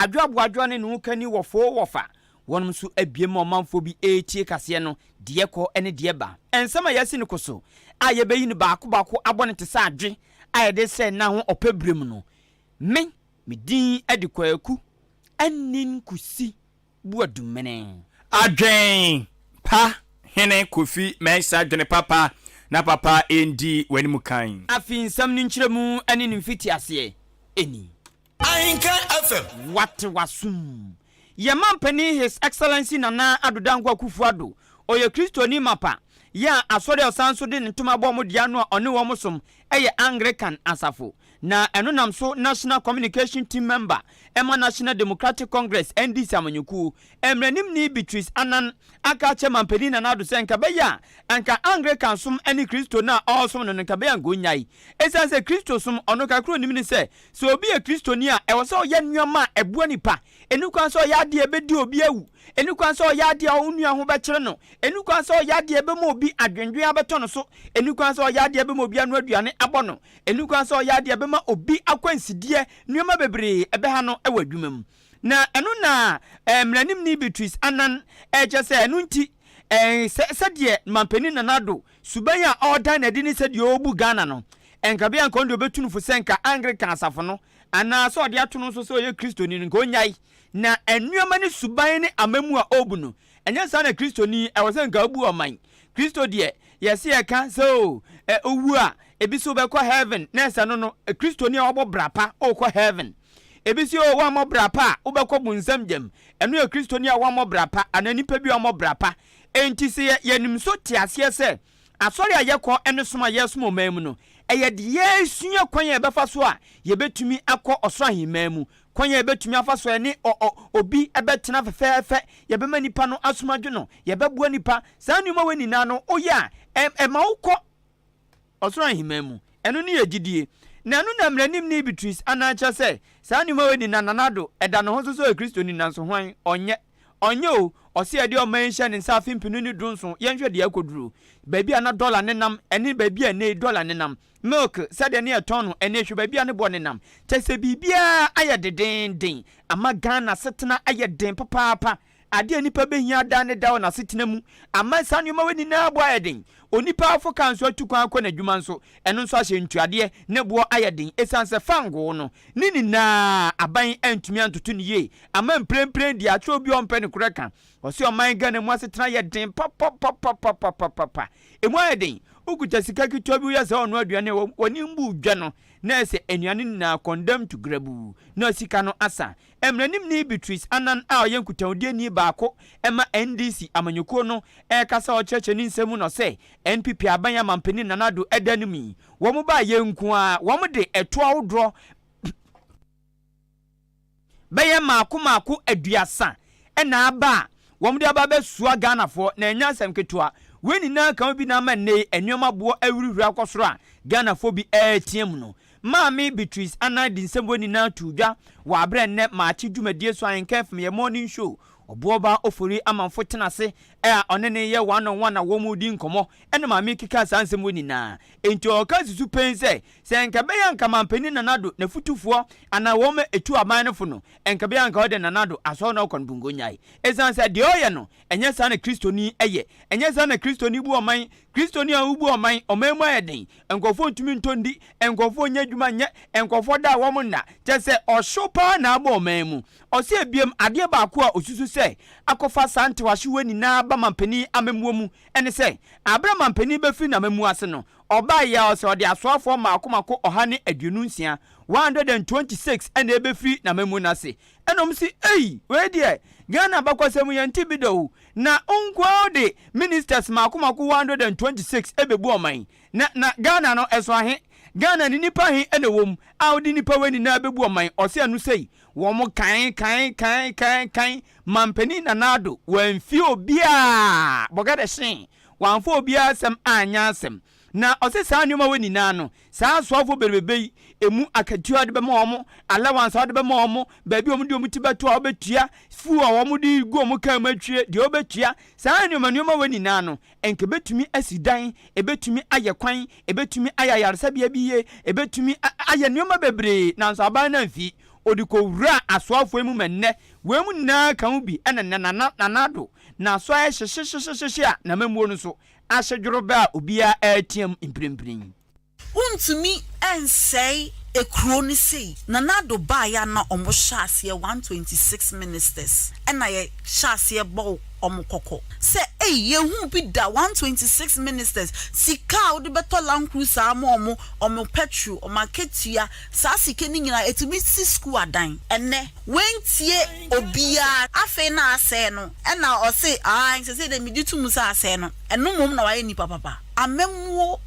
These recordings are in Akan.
Adwo Aboadwoa ne ne ho kani wɔ foo wɔfa, wɔnom nso abue ma ɔmanfoɔ bi retie kaseɛ no, deɛ kɔ ne deɛ ba. Nsɛm a yɛasi no koso a yɛbɛyi no baako baako abɔ no te sɛ adwe a yɛde sɛ nna ho ɔpɛ berɛ mu no, me, me din de Kwaku Anin Kusi Boadumene. Adwen pa hene Kofi Mensah dwene papa na papa ndi w'anim kan. Afei nsɛm no nkyerɛmu ne ne mfitiaseɛ ni. Ahenkan FM. Wate w'asom. Yɛn mampanin His Excellency Nana Addo Dankwa Akufo Addo, ɔyɛ Kristoni mapa, yɛ a asɔre a ɔsan nso de ne ntoma bɔ wɔn dea no a ɔne wɔn som yɛ Anglican asafo, na ɛno nam so National Communication Team Member ma National Democratic Congress, NDC, amanyɔkuo. Mmaranimni Beatrice Annan aka akyerɛ Mampanin Nana Addo sɛ nka ɛbɛyɛ a anka Anglican som ne Kristo no a ɔresom no no nka ɛbɛyɛ a anka ɔnnyae. Esiane sɛ Kristosom, ɔno kakra a ɔnim ne sɛ, sɛ obi yɛ Kristoni a, ɛwɔ sɛ ɔyɛ nneɛma a ɛboa nnipa. Ɛnni kwan sɛ ɔyɛ adeɛ a ɛbɛdi obi awu. Ɛnni kwan sɛ ɔyɛ adeɛ a wo nua ho bɛkyere no. Ɛnni kwan sɛ ɔyɛ adeɛ a ɛbɛma obi adwendwen abɛtɔ no so. Ɛnni kwan sɛ ɔyɛ adeɛ a ɛbɛma obi ano aduane abɔ no. Ɛnni kwan sɛ ɔyɛ adeɛ a ɛbɛma obi akwansideɛ, nneɛma bebree ɛbɛha no wɔ adwuma mu. Na ɛno na mmaranimni Beatrice Annan rekyerɛ sɛ ɛno nti, sɛ sɛdeɛ Mampanin Nana Addo suban a ɔredan no adi ne sɛdeɛ ɔrebu Ghana no, nka bɛyɛ a nka ɔno deɛ ɔbɛtu no fo sɛ nka Anglican asafo no anaa sɛ ɔde ato no so sɛ ɔyɛ Kristoni no nka ɔnnyae. Na nneɛma ne suban ne amammu a ɔrebu no, ɛnyɛ saa na Kristoni ɛwɔ sɛ nka ɔbu ɔman. Kristo deɛ, yɛse yɛka sɛ o, ɛ, owu a, ebi se wobɛkɔ heaven, na ɛsɛ no no, Kristoni a wabɔ bra pa, ɔrekɔ heaven. Ebi se o, woammɔ bra pa a, wobɛkɔ bonsam gyam. Ɛno yɛ Kristoni a wammɔ bra pa, anaa nipa bi a wammɔ bra pa. Enti sɛ yɛ, yɛnim nso te aseɛ sɛ, asɔre a yɛkɔ ne som a yɛresom ɔman mu no, ɛyɛ deɛ yɛresua kwan a yɛbɛfa so a yɛbɛtumi akɔ ɔsoro ahemman mu, kwan a yɛbɛtumi afa so a yɛne ɔ, ɔ, obi bɛtena fɛfɛɛfɛ, yɛbɛma nipa no asom adwo no, yɛbɛboa nipa. Saa nneɛma wei nyinaa no, woyɛ a, ɛ, ɛma wokɔ ɔsoro ahemman mu. Ɛno ne yɛ gyidie. Na ɛno na mmaranimni Beatrice Annan kyerɛ sɛ, saa nneɛma wei nyinaa Nana Addo, ɛda ne ho so sɛ ɔyɛ Kristoni nanso hwan? Ɔnyɛ. Ɔnyɛ o, ɔse yɛde ɔman yi hyɛ ne nsa afe mpenu ne dunson, yɛnhwɛ deɛ akɔduru. Baabi a na dɔla nenam ɛne baabi a ɛnnɛ yi dɔla nenam. Milk, sɛdeɛ ne yɛtɔn no ɛnnɛ hwɛ baabi a ne boɔ nenam. Kyerɛ sɛ biribiara ayɛ dedeenden ama Ghana asetena ayɛ den papaapa. Adeɛ a nipa bɛhia daa ne daa wɔ n'asetena mu ama saa nneɛma wei nyinaa boɔ ayɛ den. Onipa afo kaa nso atu kwan akɔ n'adwuma nso, ɛno nso ahyɛ ntuadeɛ ne boɔ ayɛ den ɛsiane sɛ fangoo no ne nyinaa aban antumi antoto no yie ama mprempren deɛ akyerɛ obi a ɔmpɛ nokorɛ ka. Ɔse ɔman Ghana mu asetena yɛ den papapapapapapa. Ɛmu ayɛ den. Wokuta sika ketewa bi woyɛ sɛ ɔnoa aduane a w'ani mbu dwa no na ɛsɛ anuane nyinaa condemn to grabuu na sika no asa. Mmaranimni Beatrice Annan a ɔyɛ nkutahodie baako ma NDC amanyɔkuo no rekasa a ɔkyerɛkyerɛ ne nsɛm mu na ɔsɛ NPP aban a Mampanin Nana Addo da anim yi wɔn baa yɛ nko ara wɔn de ɛtoɔ ahodoɔ bɛyɛ mmaako mmaako 30 na aba a wɔn de aba abɛsoa Ghanafoɔ na ɛnyɛ asɛm ketewa. Wei nyinaa ka ho bi na ama nnɛ yi nneɛma boɔ ahurihuri akɔ soro a Ghanafoɔ bi reteam no. Maame Beatrice Annan de nsɛm wei nyinaa too dwa wɔ aberɛ a nnɛ Maakye dwumadie so Ahenka FM yɛ Morning Show Ɔboɔbaa Ofori Amanfo tena ase a ɔne no yɛ one on one a wɔn redi nkɔmmɔ ɛna maame yi kekaa saa nsɛm wei nyinaa. Enti ɔka si so pɛn sɛ, sɛ nka ɛbɛyɛ a nka Manpanin Nana Addo n'afutufoɔ anaa wɔn a ɛtu aban no fo no, nka ɛbɛyɛ a nka ɔde Nana Addo asɔre no akɔ no bongonyae. Ɛsiane sɛ deɛ ɔyɛ no, ɛnyɛ saa na Kristoni yɛ. Ɛnyɛ saa na Kristoni bu ɔman. Kristoni a wobu ɔman, ɔman mu ayɛ den, nkurɔfoɔ ntumi ntɔ ndi, nkurɔfoɔ nnya adwuma nyɛ, nkurɔfoɔ da a wɔn nna, kyerɛ sɛ ɔhyew paa na abɔ ɔman mu. Ɔse ebiem, adeɛ baako a ɔsusu sɛ akɔfa saa ntewahyewa nyinaa ba manpanin amammuo mu ne sɛ, aberɛ a manpanin bɛfiri n'amammuo ase no, ɔbaeɛ a ɔsɛ ɔde asoafoɔ mmaako mmaako 126, 126, na ɛbɛfiri n'amammuo no ase. Ɛna ɔmo se ei wei deɛ Ghana abakɔsɛm mu yɛnte bi da o, na wo nkoaa wode ministers mako mako 126 ɛbɛbu ɔman, na na Ghana no ɛso ahe? Ghana no nnipa he na ɛwɔ mu a wode nnipa wei nyinaa bɛbu ɔman? Ɔse ɛno sei wɔn kan kan kan kan kan Manpanin Nana Addo wamfie obiaa bɔgɛdɛ hyee, wamfa obiaa asɛm anyɛ asɛm. Na ɔse saa nneɛma wei nyinaa no, saa asoafoɔ berebebe yi, emu akatua a wɔde bɛma wɔn, allowance a wɔde bɛma wɔn, baabi a wɔde wɔn ti bɛto a wɔbɛtua, fuel a wɔde gu wɔn kaa mu atwie, deɛ wɔbɛtua, saa nneɛma nneɛma wei nyinaa no, nka ɛbɛtumi asi dan, ɛbɛtumi ayɛ kwan, ɛbɛtumi ayɛ ayaresabea bi yie, ɛbɛtumi ayɛ nneɛma bebree, nanso aban no amfi. ɔde kɔwuraa asoafoɔ yi mu ma nnɛ wei mu nyinaa ka ho bi ɛna nnɛ Nana Nana Addo n'aso ayɛ hyehyehyehye a n'amammuo no nso ahye dworobɛɛ a obiara reteam mprempren. Wontumi nsɛe ekuro no sei. Nana Addo baeɛ a na ɔmo hyɛ aseɛ 126 ministers ɛna yɛ hyɛ aseɛ bɔ ɔmo kɔkɔ sɛ ei, yɛhu bi da, 126 ministers, sika a wode bɛtɔ Land Cruiser ama ɔmo, ɔmo petrol, ɔmo akatua, saa sika no nyinaa ɛtumi si school adan. Ɛnɛ wentie obiara. Afei na asɛe no, ɛna ɔse aa sɛ sɛ de medi tum sɛ asɛe no, ɛno mmom na wayɛ nipa papa. Amammuo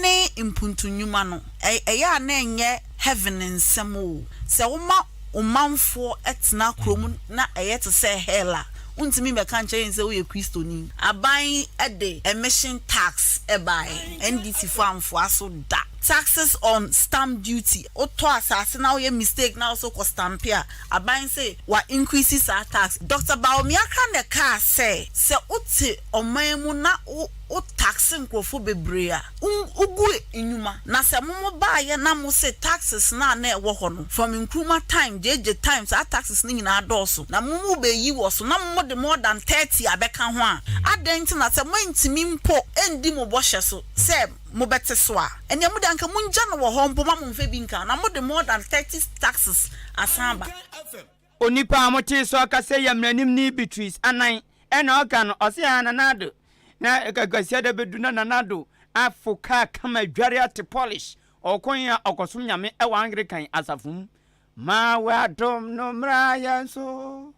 ne mpuntunnwuma no, ɛyɛ a na ɛnyɛ heaven nsɛm o. Sɛ woma ɔmanfoɔ tena kurom na ɛyɛ te sɛ hell a, wontumi bɛka nkyerɛ yɛn sɛ woyɛ Kristoni. Aban de emission tax ɛbaeɛ, NDC fo amfoa so da. Taxes on stamp duty, wotɔ asase na woyɛ mistake na wosɛ kɔ stamp a, aban sɛ wa increase saa tax. Dr Bawumia ka na kaa sɛ wote ɔman mu na wo tax nkurɔfoɔ bebree a, wogu nnwuma. Na sɛ momo baayɛ na mo se taxes na na ɛwɔ hɔ no from Nkrumah time, JJ time, saa taxes no nyinaa dɔɔso na momo bɛyi wɔ so na momo de more than 30 abɛka ho a, adɛn nti na sɛ moantumi mpo ɛndi mo bɔhyɛ so sɛ mobɛte so a, ɛnea mode anka mongya no wɔ hɔ mpo ma momfa bi nka na mode more than 30 taxes asan ba? Onipa a mote so ɔkasa yɛ mmaranimni Beatrice Anan. Ɛna ɔka no, ɔse a Nana Addo na Kwasiada bɛdu na Nana Addo afo kaa kama adware ate polish, ɔkɔn a ɔkɔsom Nyame ɛwɔ Anglican asafo mu. Ma w'adom no mmra yɛn so,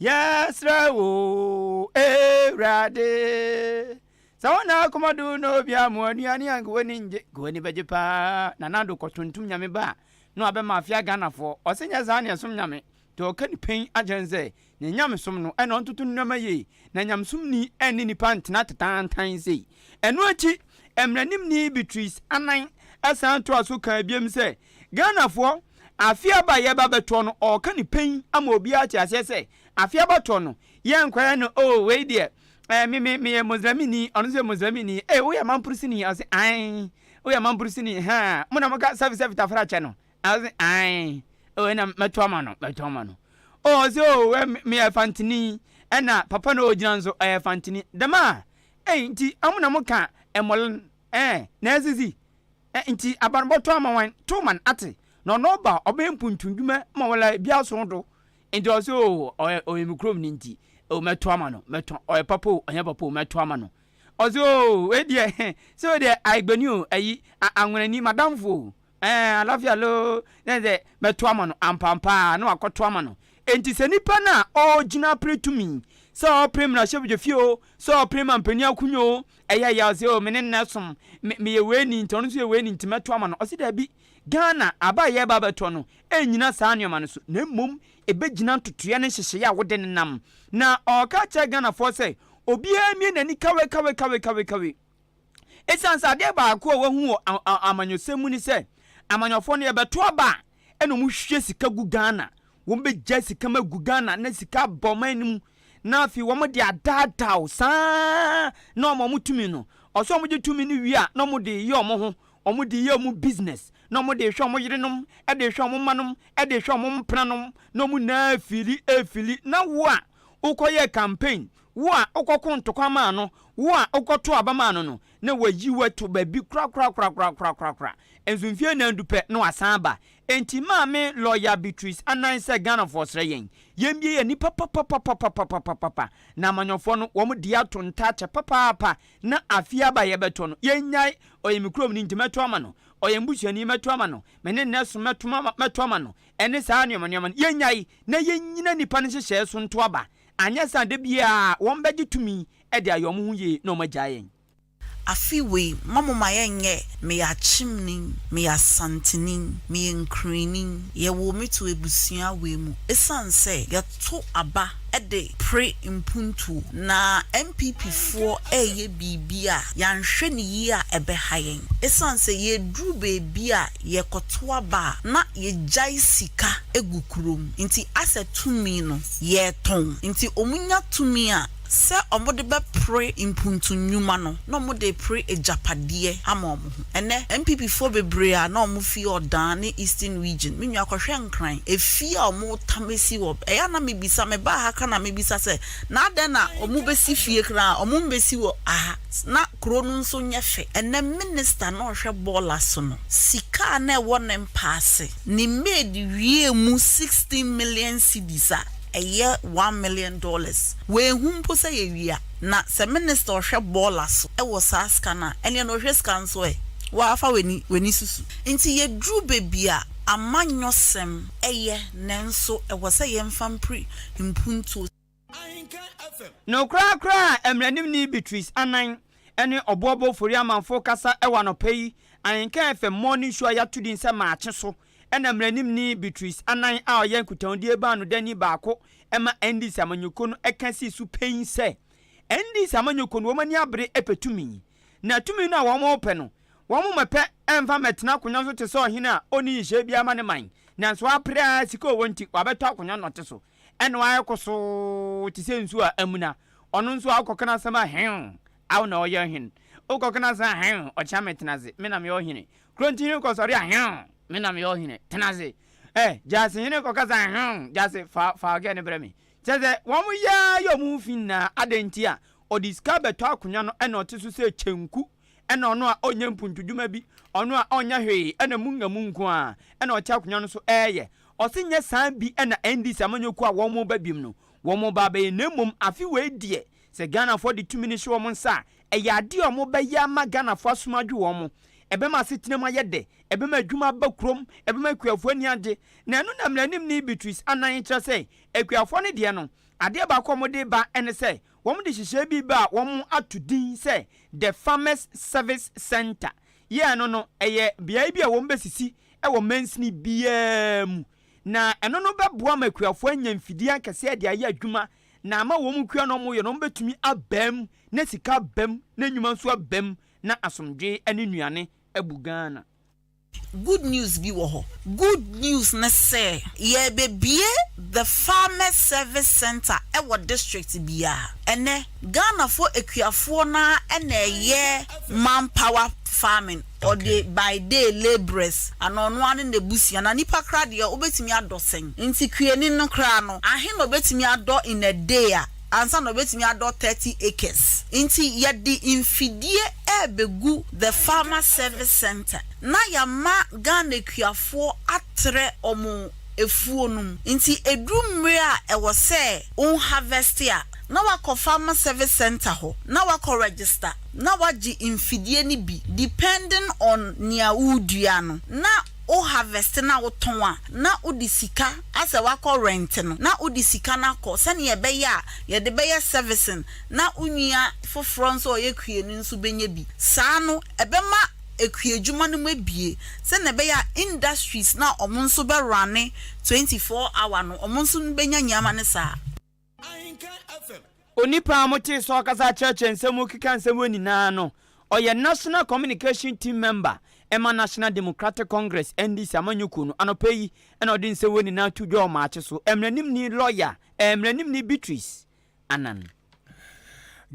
yɛsrɛ wo Ewurade. Sɛ wo na akoma do na obi amoa aduane a, nka w'ani ngye, nka w'ani bɛgye paa. Nana Addo kɔtontom Nyame ba a na wabɛma afea Ghanafoɔ. Ɔse nyɛ saa ne ɛsom Nyame. Nti ɔka ne pɛn akyerɛ no sɛ ne nyamesom no ɛna ɔntoto nneɛma yie na nyamesomni ɛne nipa ntena tetantan sei. Ɛno akyi, mmaranimni Beatrice Anan ɛsan toa so kaa biom sɛ Ghanafoɔ, afe aba a yɛreba abɛtoɔ no, ɔreka ne pɛn ama obiara ate aseɛ sɛ afe abatoɔ no, yɛnkɔyɛ no oh wei deɛ eh, me me meyɛ Muslimini, ɔno nso yɛ Muslimini, eh woyɛ Mampurusini, ɔse ae, woyɛ Mampurusini, ha mo na moka sɛfi sɛfi tafra kyɛ no, ɔse ae, oh ɛna mɛto ama no, mɛto ama no. Oh ɔse oh meyɛ Fantini, ɛna papa no ɔgyina nso ɔyɛ Fantini, dɛm a, eh nti ɔmo na moka ɛmɔlen, eh na ɛsisi, eh nti aba no bɔtɔ ama wan, to man ate, na ɔno ɔba ɔbɛyɛ mpuntundwuma ma wɔla bi aso do. Nti ɔse oh ɔyɛ ɔyɛ me kurom ni nti oh mɛto ama no, mɛto, ɔyɛ papa o ɔnyɛ papa o, mɛto ama no. Ɔse oh wei deɛ sɛ wei deɛ ayigbani o, ayi anwenani madamfo o, ɛɛ alafia loo, na sɛ mɛto ama no ampampaa na wakɔto ama no. Nti sɛ nipa no a ɔgyina pere tumi, sɛ ɔpere mmarahyɛbadwafie o, sɛ ɔpere mampanin akonwa o, ɛyɛ ya ɔse oh me ne no som, me meyɛ wei ni nti ɔno nso yɛ wei ni nti mɛto ama no. Ɔse daabi, Ghana aba a yɛreba abɛtɔ no ɛnnyina saa nneɛma no so na mmom ɛbɛgyina ntotoeɛ ne nhyehyɛeɛ a wode nenam. Na ɔreka akyerɛ Ghanafoɔ sɛ obiara mmue n'ani kawekawekawekawekawe. Ɛsiane sɛ adeɛ baako a wahu wɔ amanyɔsɛm mu ne sɛ amanyɔfoɔ no yɛbɛto aba a ɛna wɔhwie sika gu Ghana. Wɔbɛgya sika ma gu Ghana na sika abɔ ɔman no mu na afei wɔn de adaadaa wo saa na wɔn wɔn tumi no. Ɔsɛ wɔn gye tumi no wie a na wɔn de yɛ wɔn ho, wɔn de yɛ wɔn business, na wɔn de hwɛ wɔn yerenom, de hwɛ wɔn mmanom, de hwɛ wɔn mpenanom, na wɔn nyinaa fili efili. Na wo a wokɔyɛɛ campaign, wo a wokɔko ntɔkwa maa no, wo a wokɔto aba maa no no, na wayi wo ato baabi korakorakorakorakorakora. Nso mfie 4 du pɛ na wasan aba. Enti maame lawyer Beatrice Annan sɛ Ghanafoɔ srɛ yɛn, yɛmbie yɛn ani papapapapapapapa na amanyɔfoɔ no wɔn de ato ntaakyɛ papaapa na afe aba a yɛbɛtɔ no, yɛnnyae, ɔyɛ me kurom ni nti mɛto ama no, ɔyɛ me busuani mɛto ama no, me ne no som mɛto ama no, ɛne saa nneɛma nneɛma no, yɛnnyae na yɛnnyina nnipa no nhyehyɛeɛ so nto aba, anyɛ saa a da biara wɔbɛgye tumi de ayɛ wɔn ho yie na wɔagyae yɛn. Afe wei, mma mo ma yɛnyɛ meyɛ Akyemni, meyɛ Asanteni, meyɛ Nkrani. Yɛwoo me too abusua wei mu esiane sɛ yɛto aba de pere mpuntuo na NPP foɔ reyɛ biribi a yɛanhwɛ no yie a ɛbɛha yɛn. Esiane sɛ yɛduru baabi a yɛkɔto aba a na yɛgyae sika gu kurom nti asɛ tumi no yɛretɔn nti wɔnya tumi a. Sɛ wɔde bɛpere mpuntu nnwuma no, na wɔde repere agyapadeɛ ama wɔn ho. Ɛnnɛ, NPP foɔ bebree a na wɔfi Ɔdaa ne Eastern Region, me nua kɔhwɛ Nkran, efie a wɔretam asi hɔ, ɛyɛ a na mebisa, mebaa ha koraa na mebisa sɛ, na adɛn na wɔbɛsi fie koraa a, wɔmmɛsi wɔ ha na kuro no nso nyɛ fɛ. Ɛnnɛ, minister na ɔhwɛ bɔɔla so no, sika a na ɛwɔ ne mpa ase, ne maid wiee mu 16 million cedis a, ɛyɛ $1 million. Wanhu mpo sɛ yɛwia. Na sɛ minister ɔhwɛ bɔɔla so wɔ saa sika no a, ɛneɛ na ɔhwɛ sika nso ɛ? Waa fa w'ani w'ani susu. Nti yɛduru baabi a amanyɔsɛm yɛ nanso ɛwɔ sɛ yɛmfa mpiri mpuntuo. No korakora a mmaranimni Beatrice Annan ne Ɔboɔbɔ Ofori Amanfo kasa wɔ anɔpa yi Ahenka FM Morning Show a yɛato din sɛ Maakye so na mmaranimni Beatrice Annan a ɔyɛ nkutahodie baanodani baako ma NDC amanyɔkuo no ka sii so panyin sɛ NDC amanyɔkuo no wɔn ani abere pɛ tumi na tumi no a wɔn repɛ no wɔn mmɛpɛ mfa mmɛtena akonnwa so te sɛ ɔhene a ɔnni nhyehyɛe biara ma ne man nanso apere ara sika a ɔwɔ nti wabɛtɔ akonnwa na ɔte so ɛna wayɛ kosoo te sɛ nsuo a amuna. Ɔno nso a wokɔka n'asɛm a hew, awo na ɔyɛ ɔhene. Wokɔka n'asɛm a hew, ɔkyea me tena ase, me na meyɛ ɔhene. Kurontihene kɔsɔre a hew, me na meyɛ ɔhene, tena ase. Eh, Gyaasehene kɔkasa a hew, Gyaase, fa fa ɔgɛ no brɛ me. Kyerɛ sɛ, wɔn yɛ ara yɛ wɔn ho fi nyinaa, adɛn nti a ɔde sika bɛtɔ akonnwa no ɛna ɔte so sɛ kyenku, ɛna ɔno a ɔnyɛ mpuntudwuma bi, ɔno a ɔnyɛ hwee, ɛna mu nga mu nko ara ɛna ɔte akonnwa no so ɛreyɛ. Ɔse nyɛ saa bi na NDC amanyɔkuo a wɔn reba biom no wɔn reba abɛyɛ na mmom afe wei deɛ sɛ Ghanafoɔ de tumi no hyɛ wɔn nsa a ɛyɛ adeɛ a wɔn bɛyɛ ama Ghanafoɔ asom adwo wɔn, ɛbɛma asetena mu ayɛ dɛ, ɛbɛma adwuma aba kurom, ɛbɛma akuafoɔ ani agye. Na ɛno na mmaranimni Beatrice Annan kyerɛ sɛ akuafoɔ no deɛ no adeɛ baako a wɔde reba ne sɛ wɔde nhyehyɛɛ bi reba a wɔn ato din sɛ The Farmers Service Centre. Yɛ ɛno no ɛyɛ beaeɛ bi a wɔn bɛsisi wɔ mansini biara mu, na ɛno no bɛboa ma akuafoɔ anya mfidie akɛseɛ de ayɛ adwuma na ama wɔn kua no a wɔyɛ no wɔbɛtumi aba mu na sika aba mu na nnwuma nso aba mu na asomdwoe ne nnuane abu Ghana. Good news bi wɔ hɔ. Good news ne sɛ yɛrebɛbue the Farmers Service Centre wɔ district biara. Ɛnnɛ Ghanafoɔ akuafoɔ no ara na ɛyɛ manpower farming. Ɔde by day labourers anaa ɔno ara ne n'abusua na nipa koraa deɛ wobɛtumi adɔ sɛn? Nti kuani no koraa no ahe na ɔbɛtumi adɔ in a day a ansa na ɔbɛtumi adɔ 30 acres? Nti yɛde mfidie ɛrebɛgu the farmer service centre na yɛama Ghana akuafoɔ atrɛ wɔn afuo no mu. Nti ɛduru mmerɛ a ɛwɔ sɛ wo harvest a na wakɔ farmer service centre hɔ na wakɔ register. Na wagye mfidie no bi depending on nea woredua no na wo harvest na wotɔn a na wode sika asɛ wakɔ rent no na wode sika no akɔ sɛnea ɛbɛyɛ a yɛde bɛyɛ servicing na wo nua foforɔ nso a ɔyɛ kuani nso bɛnya bi saa no ɛbɛma akuadwuma no mu abue sɛnea ɛbɛyɛ a industries no a wɔn nso bɛ runne 24 hour no wɔn nso bɛnya nneɛma no saa. Onipa a motee sɛ ɔkasa kyerɛkyerɛ nsɛm mu keka nsɛm wei nyinaa no, ɔyɛ National Communication Team member ma National Democratic Congress, NDC, amanyɔkuo no. Anɔpa yi na ɔde nsɛm wei nyinaa to dwa wɔ Maakye so. Mmaranimni lɔya, Mmaranimni Beatrice Annan.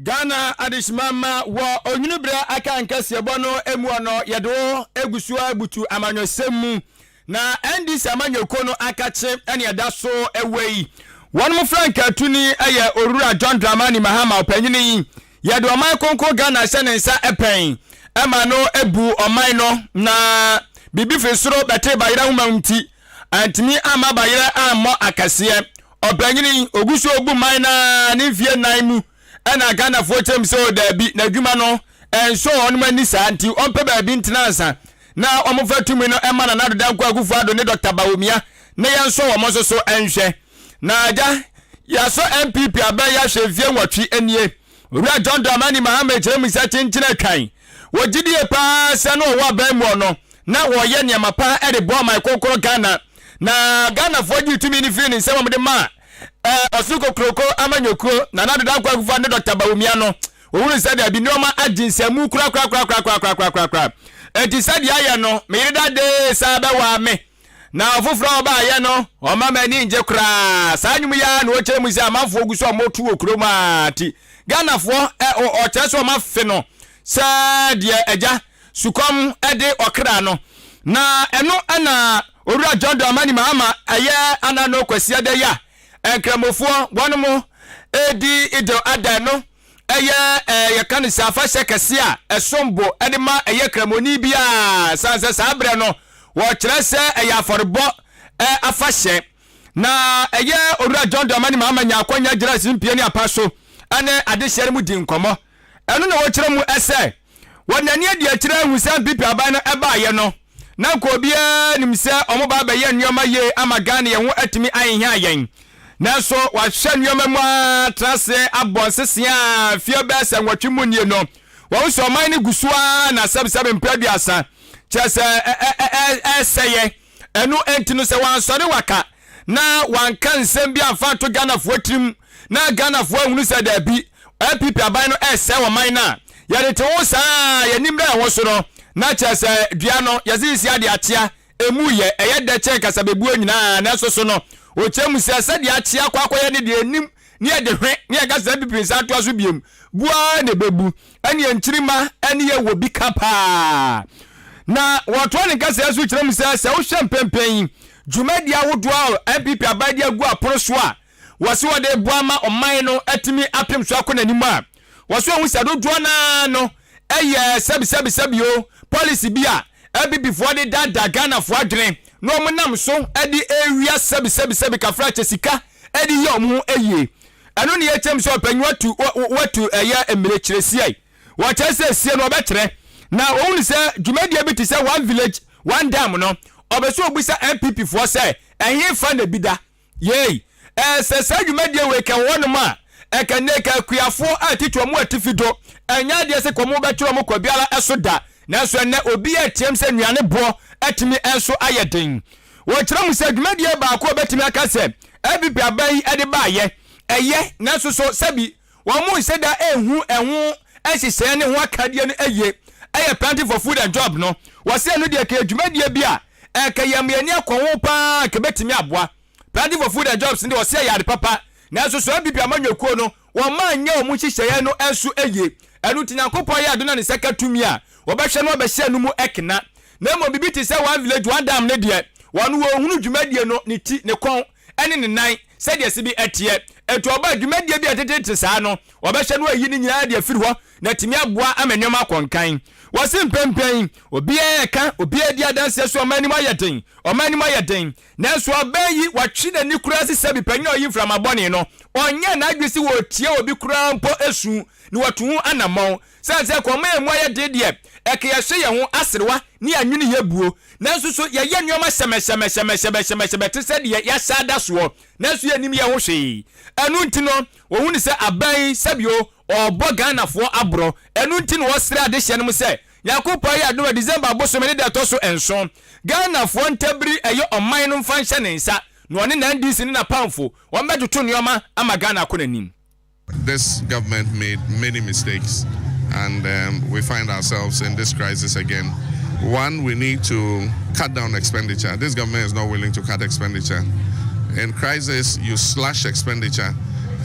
Ghana adehyema mma wɔ onwunu berɛ aka nkɛseɛbɔ no mu ɔnɔ yɛde wo egu so ara butu amanyɔsɛm mu na NDC amanyɔkuo no akakye ɛne ɛda so ɛwɔ yi. Wɔn frankaatuni ɛyɛ Owura John Dramani Mahama ɔpanyini yi yɛde ɔman kronkron Ghana hyɛ ne nsa ɛpɛn ɛma no ɛbu ɔman no na biribi firi soro bɛtee bayerɛ nwoma nti antumi amma bayerɛ ammɔ akɛseɛ. Ɔpanyin yi, ogu so obu man no ara ne mfie nnan mu ɛna Ghanafoɔ kyerɛ mu sɛ o daabi, n'adwuma no ɛnsɔ wɔn ani saa nti ɔmpɛ baabi ntena ansa na wɔmfa tumi no mma Nana Addo Dankwa Akufo Addo ne Dɔkta Bawumia na yɛnsɔ wɔn nso so nhwɛ. Na agya, yɛasɔ NPP abɛn yi ahwɛ mfie nwɔtwe nie. Owura John Dramani Mahama kyerɛ mu sɛ kyenkyen atwan. Wɔgye die paa sɛ na ɔwɔ aban mu ɔno na wɔyɛ nneɛma pa de boa ɔman kronkron Ghana. Na Ghanafoɔ gyee tumi no firii ne nsam a wɔde maa Ɔsoro Kokroko amanyɔkuo, Nana Addo Dankwa Akufo-Addo ne Dɔkta Bawumia no. Wɔhunuu sɛ daabi, nneɛma agye nsɛmmu korakorakorakorakorakorakoraa. Enti sɛdeɛ ayɛ no, me yere dadee saa bɛwaa me. Na ɔfoforɔ a ɔbaeɛ no, ɔmma m'ani ngye koraa. Saa nnwom yi ara na ɔkyerɛ mu sɛ amanfoɔ gu so a wɔreto wɔ kurom a nti Ghanafoɔ ɛ, ɔkyerɛ sɛ wɔafe no sɛ deɛ agya sukɔm de ɔkra no. Na ɛno na Owura John Dramani Mahama ɛyɛ anano Kwasiada yi a Nkramofoɔ wɔnom redi Idil Adha no ɛyɛ yɛka no sɛ afahyɛ kɛse a ɛsom bo de ma ɛyɛ Kramoni biara sane sɛ saa berɛ no wɔkyerɛ sɛ ɛyɛ afɔrebɔ afahyɛ. Na ɛyɛ Owura John Dramani Mahama nya akwanya gyina simpie ne apa so ne adehyeɛ no mu di nkɔmmɔ. Ɛno na wɔkyerɛ mu sɛ wɔde n'ani adi akyire ahu sɛ NPP aban no baeɛ no na nka obiara nim sɛ wɔn ba abɛyɛ nneɛma yie ama Ghana yɛn ho atumi aheha yɛn. Nanso wɔahwɛ nneɛma mu ara tra ase abɔ nsesea a mfeɛ bɛyɛ sɛ nwɔtwe mu nie no, wɔahu sɛ ɔman no gu so ara na sɛbesɛbe mprɛ aduasa kyerɛ sɛ ɛresɛeɛ. Ɛno nti no sɛ wɔansɔre waka na wɔanka nsɛm bi amfa anto Ghanafoɔ tirim na Ghanafoɔ ahunu sɛ daabi, NPP aban no ɛresɛe ɔman no a, yɛde te ho saa a, yɛn ani mmra yɛn ho so no, na kyerɛ sɛ dua no yɛse sisi adeɛ akyea, ɛmu yɛ, ɛyɛ dɛ kyɛn kasabebuo nyinaa, nanso so no, ɔkyerɛ mu sɛ sɛdeɛ akyea akɔ akɔyɛ ne deɛ ɛnim ne yɛde hwe ne yɛka sɛ NPP nsa atoa so biom, bu ara na ɛbɛbu, ɛneɛ nkyirimma ne yɛ wɔ bi ka paa. Na wɔtoa ne nkasɛɛ so kyerɛ mu sɛ, sɛ wohwɛ mpɛmpɛn yi dwumadie ahodoɔ a NPP aban de agu apono so a wɔse wɔde reboa ama ɔman no atumi apem so akɔ n'anim a, wɔse wɔhu sɛ dodoɔ no ara no yɛ sɛbisɛbisɛbi o policy bi a NPP foɔ de daadaa Ghanafoɔ adwene na wɔn nam so de rewia sɛbisɛbisɛbi kafrakyɛ sika de yɛ wɔn ho yie. Ɛno ne yɛkyɛm sɛ ɔpanyin watu watu ɛyɛ mmirekyerɛ siai. Wɔkyerɛ sɛ sie no ɔbɛkyerɛ. Na wɔhunu sɛ dwumadie bi te sɛ one village one dam no ɔbɛ sɛ ɔbisa NPP foɔ sɛ ɛhe fa na bi da. Yei ɛɛ sɛ saa dwumadie wei kɛ wɔ hɔnom a ɛkɛ nnɛ kɛ akuafoɔ a titi wɔn atifi do ɛnyɛ adeɛ sɛ kɛ wɔn bɛtwerɛ wɔn kɔ biara ɛso da. Nanso ɛnnɛ obiara reteam sɛ nnuane boɔ atumi nso ayɛ den. Wɔkyerɛ mu sɛ dwumadie baako a wɔbɛtumi aka sɛ NPP aban yi de baeɛ, ɛyɛ, nanso so sɛbi wɔn nhyɛ da nhu ɛho nhyehyɛeɛ ne ho akadeɛ no yie, ɛyɛ Planting for Food and Job no. Wɔse ɛno deɛ ɛka yɛ dwumadie bi a ɛka yɛn ma yɛn ani akɔ ho pa ara anka ɛbɛtumi aboa. Planting for Food and Jobs no deɛ wɔse ɛyɛ ade papa, nanso so NPP amanyɔkuo no wɔn anyɛ wɔn nhyehyɛeɛ no nso yie. Ɛno nti Nyankopɔn yɛ adom na ne nsa ka tumi a, wɔbɛhwɛ na wɔabɛhyɛ no mu kena. Na mmom biribi te sɛ One Village One Dam no deɛ, wɔn wɔnhunu dwumadie no, ne ti, ne kɔn, ne ne nan sɛdeɛ ɛse bi teɛ. Enti ɔba a, dwumadie bi a ɛtetete saa no, wɔbɛhwɛ na wɔayi ne nyinaa de afiri hɔ na atumi aboa ama nneɛma akɔ nkan. Wɔse mpɛmpɛn yi, obiara reka, obiara redi adanseɛ sɛ ɔman no mu ayɛ den, ɔman no mu ayɛ den. Nanso ɔbaa yi, watwe n'ani koraa sɛ sɛbi panyin a ɔyi mframa bɔne no, ɔnyɛɛ n'adwene sɛ ɔretie obi koraa mpo su na watu ho anammɔn. Sane sɛ kɔma a emu ayɛ den deɛ, ɛka yɛhwe yɛn ho aserewa ne yɛn anwene yɛ buo. Nanso so yɛyɛ nneɛma hyɛmɛhyɛmɛhyɛmɛhyɛmɛhyɛmɛ te sɛ deɛ yɛahyɛ ada soɔ, nanso yɛnnim yɛn ho hwee. Ɛno nti no, wɔhunu sɛ aban yi, sɛbio, ɔrebɔ Ghanafoɔ aborɔ. Ɛno nti na wɔsrɛ adehyeɛ nom sɛ, Nyankopɔn ayɛ adom a December bosome ne da ɛtɔ so nson, Ghanafoɔ ntabiri ɛyɛ ɔman no mfa nhyɛ ne nsa na ɔne n'NDC ne n'apamfo wɔmmɛtoto nneɛma ama Ghana akɔ n'anim. This government made many mistakes and um, we find ourselves in this crisis again. One, we need to cut down expenditure. This government is not willing to cut expenditure. In crisis, you slash expenditure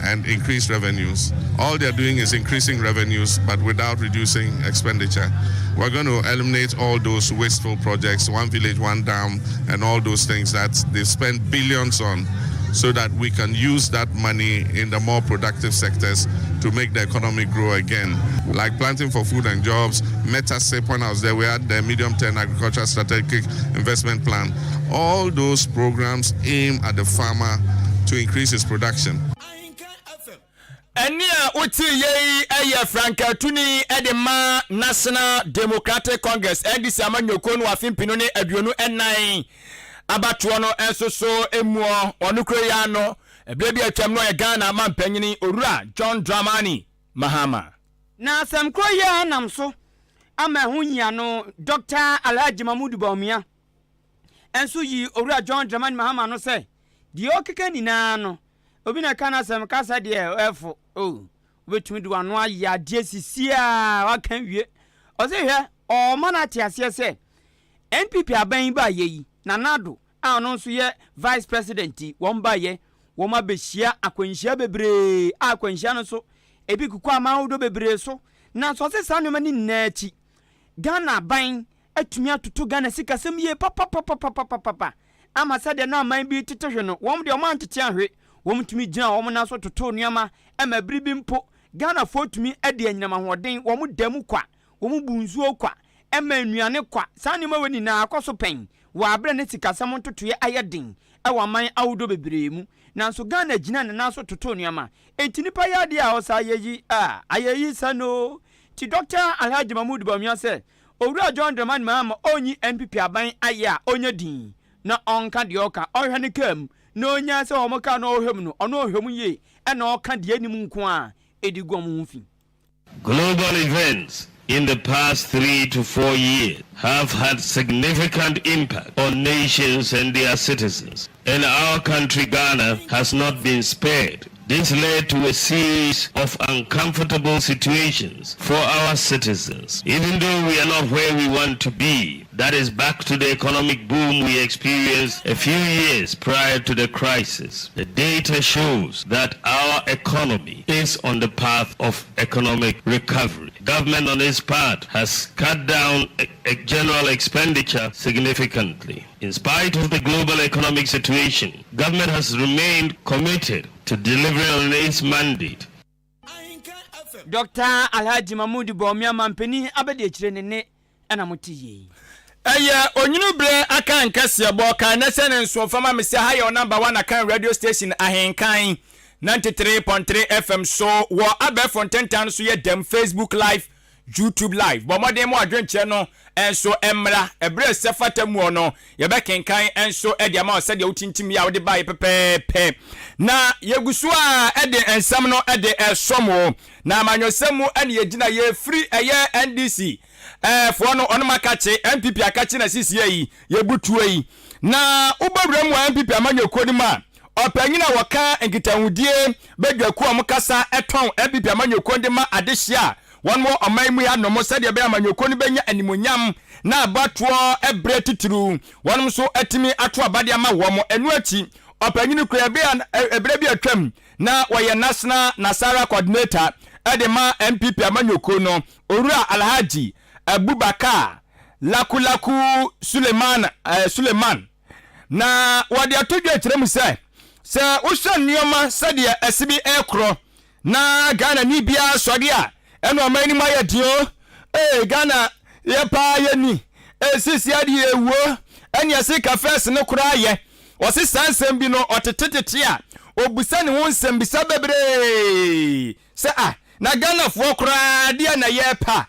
and increase revenues. All they're doing is increasing revenues, but without reducing expenditure. We're going to eliminate all those wasteful projects, one village, one dam, and all those things that they spend billions on so that we can use that money in the more productive sectors to make the economy grow again. Like planting for food and jobs, METASIP, when I was there, we had the medium term agricultural strategic investment plan. All those programs aim at the farmer to increase his production. Ɛnne a woteeɛ yi yɛ frankaatuni de ma National Democratic Congress, NDC, amanyɔkuo no wɔ afe mpenu ne 24 abatoɔ no nso so muɔ. Ɔno kuro yi ano, ɛberɛ bi atwam no ɔyɛ Ghana mampanyini Owura John Dramani Mahama. Na asɛm korɔ yi ara nam so ama ɛho hia no, Dɔkta Alhaji Mahmudu Bawumia nso yii Owura John Dramani Mahama no sɛ deɛ ɔrekeka nyinaa no, Obi na ɛka n'asɛm kasa deɛ ɛfo oh wobɛtumi de w'ano ayɛ adeɛ sisi a waka wie. Ɔse hwɛ ɔɔma no ate aseɛ sɛ NPP aban yi baayɛ yi Nana Addo a ɔno nso yɛ Vice President yi, wɔn baeɛ, wɔn abɛhyia akwanhyia bebree a akwanhyia no nso ebi kokɔ aman ahodoɔ bebree so. Nanso ɔse saa nneɛma no nyinaa akyi, Ghana aban atumi atoto Ghana sikasɛm yie papapapapapapa ama sɛdeɛ na aman bi tete hwe no, wɔn deɛ wɔn antete anhwe, wɔn tumi gyina wɔn nan so totoo nneɛma ma bere bi mpo Ghanafoɔ tumi de anyinam ahoɔden, wɔn da mu kwa, wɔn bu nsuo kwa, ɛma nnuane kwa. Saa nneɛma wei nyinaa akɔ so pɛn wɔ aberɛ a na sikasɛm ntotoeɛ ayɛ den wɔ aman ahodoɔ bebree mu. Nanso Ghana gyina ne nan so totoo nneɛma. Enti nnipa yɛ adeɛ a ɔsɛ ayɛyi a, ayɛyi sɛ no. Nti Dɔkta Alhaji Mahmood Bawumia sɛ Owura John Dramani Mahama ɔnyi NPP aban ayɛ a ɔnyɛ din na ɔnka deɛ ɔka, ɔnhwɛ ne kaa mu na ɔnyaa sɛ wɔn kaa no ɔhwɛ mu no ɔno ɔhwɛ mu yie ɛna ɔka deɛ ɛnim nko a ɛdi gu wɔn ho fi. Global events in the past 3 to 4 years have had significant impact on nations and their citizens, and our country, Ghana, has not been spared. This led to a series of uncomfortable situations for our citizens. Even though we are not where we want to be, that is back to the economic boom we experienced a few years prior to the crisis. The data shows that our economy is on the path of economic recovery. Government on its part has cut down general expenditure significantly. In spite of the global economic situation, government has remained committed to delivering on its mandate. Dɔkta Alhaji Mahmood Bawumia Mampanin abadiakyire ne nne na mote yei. Ɛyɛ onwunu berɛ Akan kaseɛbɔ kan na sɛ ne nso fa ma me sɛ ha yɛ wo number one Akan radio station Ahenkan 93.3 FM so wɔ abɛɛfo ntentan no so yɛ dɛm Facebook live YouTube live bɔ mmɔden ma w'adwenkyerɛ no nso mmra ɛberɛ a ɛsɛ fata muɔ no yɛbɛkenkan nso de ama wo sɛdeɛ wotintim yɛ a wode baeɛ pɛpɛɛpɛ na yɛgu so a de nsɛm no de ɛsɔm wo na amanyɔsɛm mu ɛne yɛgyina yɛfiri ɛyɛ NDC foɔ no ɔnom akakye NPP akakye na sisiɛ yi yɛbutuo yi na wobɛwura mu wɔ NPP amanyɔkuo no mu a Ɔpanyin a wɔka nkitahodie badwakuo a wɔkasa tɔn NPP amanyɔkuo de ma adehyeɛ a wɔn wɔ ɔman mu yi anom sɛdeɛ ɛbɛyɛ amanyɔkuo no bɛnya animuonyam na abatoɔ berɛ titiriw wɔn nso atumi ato aba de ama wɔn. Ɛno akyi, ɔpanyin kura ɛberɛ bi atwam na wɔyɛ National Nasara Coordinator de ma NPP amanyɔkuo no, Owura Alhaji Abubakar Lakulaku Suleiman Suleiman. Na wɔde ato dwa kyerɛ mu sɛ, sɛ wohwɛ nneɛma sɛdeɛ ɛse bi rekorɔ na Ghanani biara sɔre a, ɛna ɔman no mu ayɛ den o. Ee, Ghana yɛ paa yɛni. Ee, seesei adeɛ yɛwuo. Ɛne ɛse ka fɛs no koraa yɛ. Ɔse saa nsɛm bi no ɔtetetete a, ɔbusa ne ho nsɛmbisa bebree sɛ ah, na Ghanafoɔ koraa deɛ na yɛrepɛ a.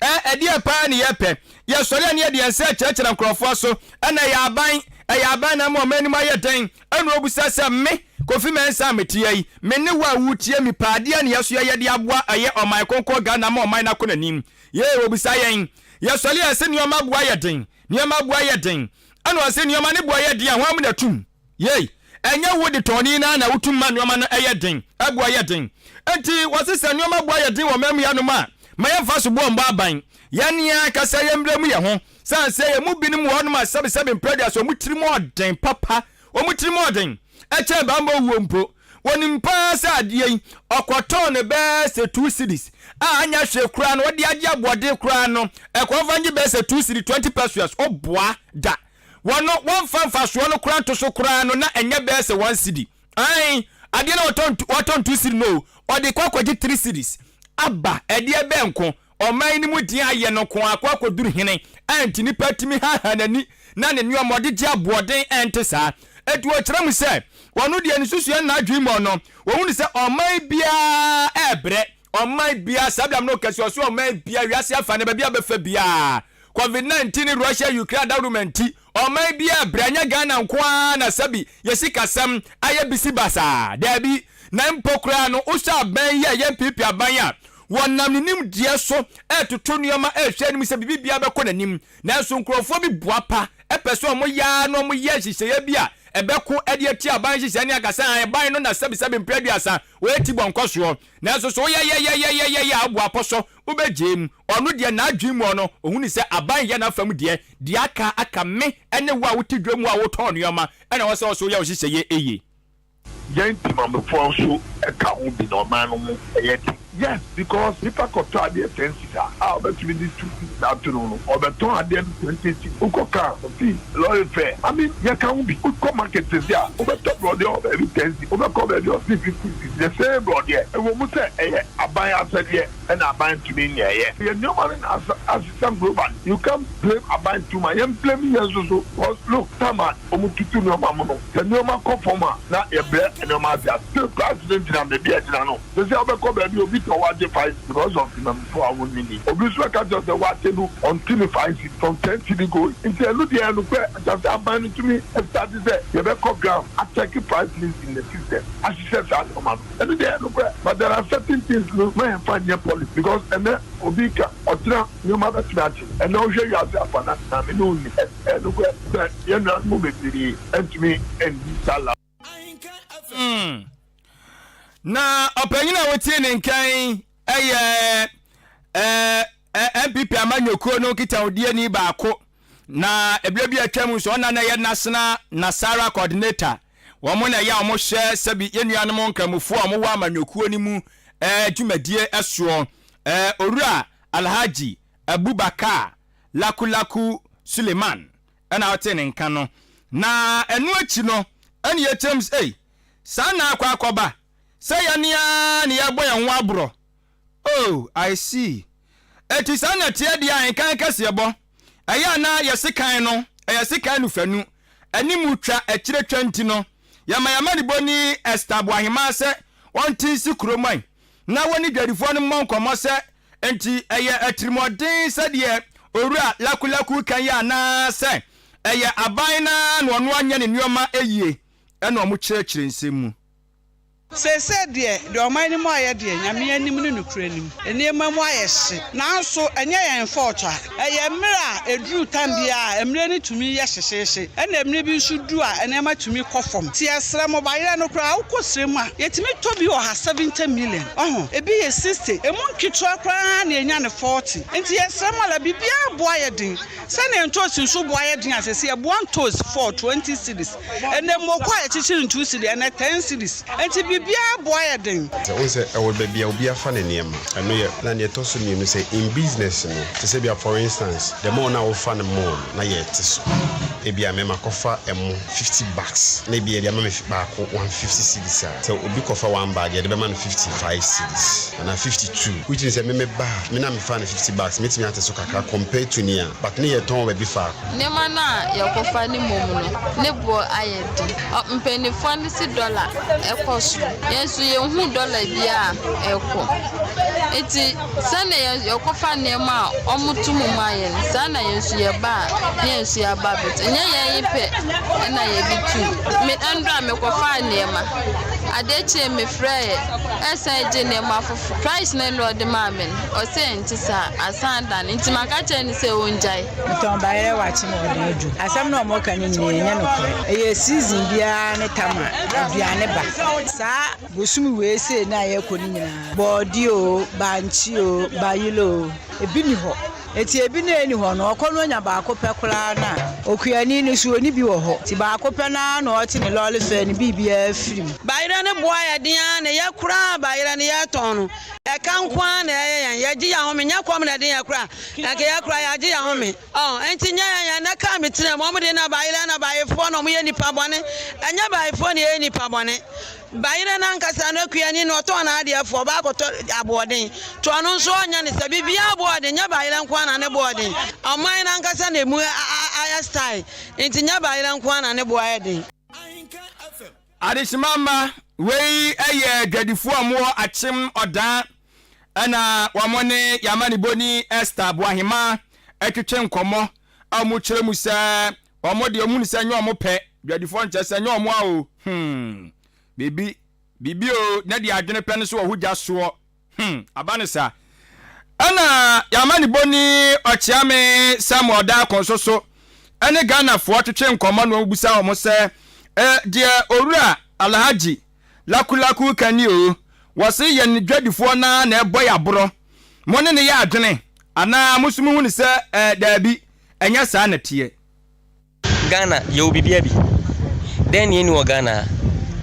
Ɛ, ɛdeɛn paa ne yɛpɛ? Yɛsɔre a ne yɛde yɛn nsa rekyerɛkyerɛ nkurɔfoɔ so, ɛna ɛyɛ aban, ɛyɛ aban na ama ɔman anim ayɛ dɛn? Ɛna ɔbisa sɛ, Me, Kofi Mensah a mete ha yi, me ne wo a woretie me paa, deɛn ne yɛso yɛyɛ de aboa ɛyɛ ɔman kronkron Ghana ama ɔman no akɔ n'anim? Yee, wɔbisa yɛn. Yɛsɔre a yɛse nneɛma boɔ ayɛ den, nneɛma boɔ ayɛ den. Ɛna ɔse nneɛma ne boɔ yɛ den a, hwan mu na ɛtum? Yei, ɛnyɛ wo detɔnni no ara na wotum ma nneɛma no yɛ den, ɛboɔ yɛ den. Enti wɔse sɛ nneɛma boɔ ayɛ den wɔ ɔman mu hanom a, ma yɛmfa soboɔ mmɔ aban. Yɛn ankasa yɛmmrɛ mu yɛn ho. Sane sɛ yɛn mu binom wɔ hɔnom a sɛbesɛbe mprɛduasa wɔn tirim ɔden papa, wɔn tirim ɔden kyɛn bammɔ wuo mpo. Wɔnim paa sɛ adeɛ yi, ɔkɔtɔn no bɛyɛ sɛ two cedis a anyɛ hwee koraa no, wɔde agye aboɔden koraa no, ɛkɔmfa ngye bɛyɛ sɛ two cedi, 20 pesewas, woboa da. Wɔn no, wɔmfa mfasoɔ no koraa nto so koraa no, na ɛnyɛ bɛyɛ sɛ one cedi. Ae, adeɛ no a wɔtɔn, wɔtɔn two cedi no o, ɔde kɔ akɔgye three cedis aba. Ɛdeɛ bɛn nko? Ɔman no mu deɛ ayɛ no nko ara akɔ akɔduru hene a nti nipa tumi haha n'ani na ne nneɛma ɔde gye aboɔden ɛnte saa. Enti wɔkyerɛ mu sɛ, ɔno deɛ ne susuɛ ne n'adwene mu ɔno, wɔhunu sɛ ɔman biara ɛrebrɛ, ɔman biara, saa berɛ a me ne wo kasa yi, ɔse ɔman biara, wiase afa no, baabi a wobɛfa biara, Covid 19 ne Russia Ukraine adawuruma nti ɔman biara brɛ ɛnyɛ Ghana nko ara na sɛbi yɛ sikasɛm ayɛ bisi basaa daabi na mpo koraa no wohwɛ aban yi a ɛyɛ NPP aban a wɔnam ne nimdeɛ so ɛretoto nneɛma ɛrehwɛ anim sɛ biribi biara bɛkɔ n'anim nanso nkurɔfoɔ bi boapa pɛ sɛ wɔyɛ ara na wɔyɛ nhyehyɛeɛ bi a ɛbɛko de atia aban nhyehyɛe ne aka sɛ aban no na sɛbesɛbe mprɛ aduasa wɔyɛ tibɔ nkɔsoɔ. Nanso so woyɛyɛyɛyɛyɛyɛ a woboa pɔ so wobɛgyae mu? Ɔno deɛ n'adwene mu ɔno ɔhunu sɛ aban yɛ n'afam deɛ, deɛ aka aka me ne wo a wote dwa mu a wotɔn nnoɔma na ɛwɔ sɛ wo nso woyɛ wo nhyehyɛeɛ yie. Yɛn temammufoɔ nso ka ho bi na ɔman no ho yɛ den. Yes because nipa kɔtɔ adeɛ ten cedis a a ɔbɛtumi de two cedis ato no no ɔbɛtɔn adeɛ no 20 cedis wokɔ car fee lorry fare I mean yɛka ho bi wokɔ market sɛsi a wobɛtɔ brɔdeɛ wɔ baabi ten cedis wobɛkɔ baabi ɔse 15 cedis the same brɔdeɛ ɛwɔ mu sɛ ɛyɛ aban asɛdeɛ ɛna aban ntumi nyɛɛyɛ yɛ nneɛma no na asesa globally you can't blame aban too much yɛn blame yɛn nso so cause look time a wɔn tutu nneɛma mu no sɛ nneɛma kɔ fam a na yɛbrɛ nneɛma ase a still price no gyina baabi a ɛgyina no sɛsɛ wobɛkɔ baabi obi tɔ wagye 5 because of temamufo a wɔn nni obi nso bɛka kyerɛ sɛ wagye no ɔnte ne 5 cedi from 10 cedi go nti ɛno deɛ ɛnokorɛ ɛkyɛ sɛ aban no tumi start sɛ yɛbɛkɔ ground acheck price list in the system ahyehyɛ saa nneɛma no ɛno deɛ ɛnokorɛ but there are certain things no ma yɛmfa nyɛ policy because ɛnɛ obi ka ɔtena nneɛma bɛtumi akye ɛnɛ wohwɛ wiase afa na na me ne wo ni ɛnokorɛ sɛ yɛn nuanom bebree ntumi ndi saa la. Na ɔpanyin a wotie ne nkan yɛ ɛɛ NPP amanyɔkuo no nkitahodie baako na ebile bi atwam nso ɔna na ɛyɛ National Nasara Coordinator. Wɔn na ɛyɛ a wɔhyɛ sɛbi yɛn nuanom nkramofoɔ a wɔwɔ amanyɔkuo no mu dwumadie soɔ, Owura Alhaji Abubakar Lakulaku Suleiman ɛna ɔte ne nka no. Na ɛno akyi no ɛne yɛkyerɛm sɛ ei, saa na akɔ akɔba sɛ yɛne ara ne yɛbɔ yɛn ho aborɔ. Oh, I see. Eti saa na teɛ deɛ a nkan kɛseɛ bɔ ɛyɛ a na yɛse kan no ɛyɛ sekan nufanu anim twa akyire twa nti no yɛma yɛn amanibɔni Esther Boahemaa sɛ ɔnte nsi kurom ɛ na wɔne dwadifoɔ no mmɔ nkɔmmɔ sɛ enti ɛyɛ atirimuɔden sɛdeɛ Owura Lakulaku ka yi anaa sɛ ɛyɛ aban no ara na ɔno anyɛ ne nneɛma yie ɛna ɔmo kyerɛkyerɛ nsɛm mu. Seesei deɛ, deɛ ɔman no mu ayɛ deɛ, Nyame anim ne nokorɛ nim, nneɛma mu ayɛ hye. Nanso ɛnyɛ yɛn fault a, ɛyɛ mmerɛ a ɛduru time biara a, mmerɛ no tumi yɛ hyehyeehye, ɛna mmerɛ bi nso du a nneɛma tumi kɔ fam. Nti yɛsrɛ mo, bayerɛ no koraa wokɔ serɛ mu a, yɛtumi tɔ bi wɔ ha 70 million, wahu, ebi yɛ 60, ɛmu nketewa koraa na yɛnya no 40. Nti yɛsrɛ mo ala, biribiara boa yɛ den. Sɛnea ntoosi nso boa yɛ den a, seesei yɛboa ntoosi for 20 cedis. Ɛnnɛ mmoko a yɛkyekyere no 2 cedi, ɛnnɛ 10 cedis. Enti biribiara boa yɛ den. Sɛ wohu sɛ ɛwɔ baabi a obi afa ne nneɛma, ɛno yɛ. Na nea ɛtɔ so mmienu sɛ in business no, te sɛ ebia for instance, the more no a wofa no more no, na yɛte so. Ebia me makɔfa ɛmo 50 bags na ebia yɛde ama me baako 150 cedis a, sɛ obi kɔfa one bag yɛde bɛma no 55 cedis anaa 52, which means sɛ me meba a, me na mefaa no 50 bags, mɛtumi ate so kakra compared to nea but ne yɛtɔn wɔ baabi faako. Nneɛma no a yɛkɔfa no mmom no, ne boɔ ayɛ den. Mpanimfoɔ no se dɔla kɔ soro. Yɛn nso yɛnhu dɔla biara a ɛrekɔ. Nti sɛdeɛ yɛkɔfa nneɛma a wɔto mu ma yɛn no, saa na yɛn nso yɛba a, na yɛn nso yɛaba abɛto. Ɛnyɛ yɛn pɛ na yɛde tu. Me nnora mekɔfaa nneɛma. Adeɛ kyee mefrɛeɛ ɛresan gye nneɛma foforɔ. Price no na ɔde maa me no, ɔse ɛnte saa, asan adane. Nti maka kyerɛ no sɛ ɔngyae. Metɔn bayerɛ wakye ma ɔde adwo. Asɛm no a wɔka no nyinaa ɛnyɛ nokorɛ. Ɛyɛ season biara ne tam a aduane ba. Saa bosome wei sei no a yɛrekɔ no nyinaa, bɔɔdeɛ oo, bankye oo, bayerɛ oo, ebi nni hɔ. Enti ebi no a ɛnni hɔ no, ɔkɔ no ɔnya baako pɛ koraa no a, okuani no so ɔnni bi wɔ hɔ. Nti baako pɛ no ara na ɔte ne lɔɔre fare no biribiara firi mu. Bayerɛ no boa yɛ den ara na yɛ koraa bayerɛ no yɛtɔn no ɛka nko ara na ɛyɛ yɛn yɛgye yɛn ahome nyɛ kɔm na ɛde yɛn koraa na nka yɛ koraa yɛagye yɛn ahome ɔn ɛnti nyɛ yɛn yɛn na kaa me tena mu wɔn de na bayerɛ na bayefoɔ na wɔn yɛ nipa bɔne ɛnyɛ bayefoɔ na yɛyɛ nipa bɔne bayerɛ no ankasa no akuani no ɔtɔn n'adeɛ fo ɔba akɔtɔ aboɔden to ɔno nso ɔnyɛ ne sɛ biribiara aboɔden nyɛ bayerɛ nko ara na ne boɔden ɔman no ankasa na emu ayɛ style nti nyɛ bayerɛ nko ara na ne boɔ ayɛ den. Adehyema mma, wei yɛ adwadifoɔ a wɔwɔ Akyem Ɔdaa ɛna wɔn ne yɛn amanibɔni Esther Boahemaa twetwe nkɔmmɔ a wɔkyerɛ mu sɛ wɔn deɛ wɔn sɛ nyɛ wɔn pɛ dwadifoɔ nkyɛ sɛ nyɛ wɔn a o biribi biribi o na deɛ adwene pɛ no so wɔ ho gya soɔ. Aba no saa. Ɛna yɛn amanibɔni Ɔkyeame Samuel Darko nso so ɛne Ghanafoɔ twetwe nkɔmmɔ na wɔbisa wɔn sɛ Eh, deɛ Owura Alhaji Lakulaku ka ni o, wɔse yɛn dwadifoɔ no ara na ɛbɔ yɛn aborɔ. Mo ne no yɛ adwene anaa mo nso mohu no sɛ eh, daabi, ɛnyɛ saa na ɛteɛ? Ghana yɛwɔ biribiara bi. Dɛn na yɛnni wɔ Ghana ha?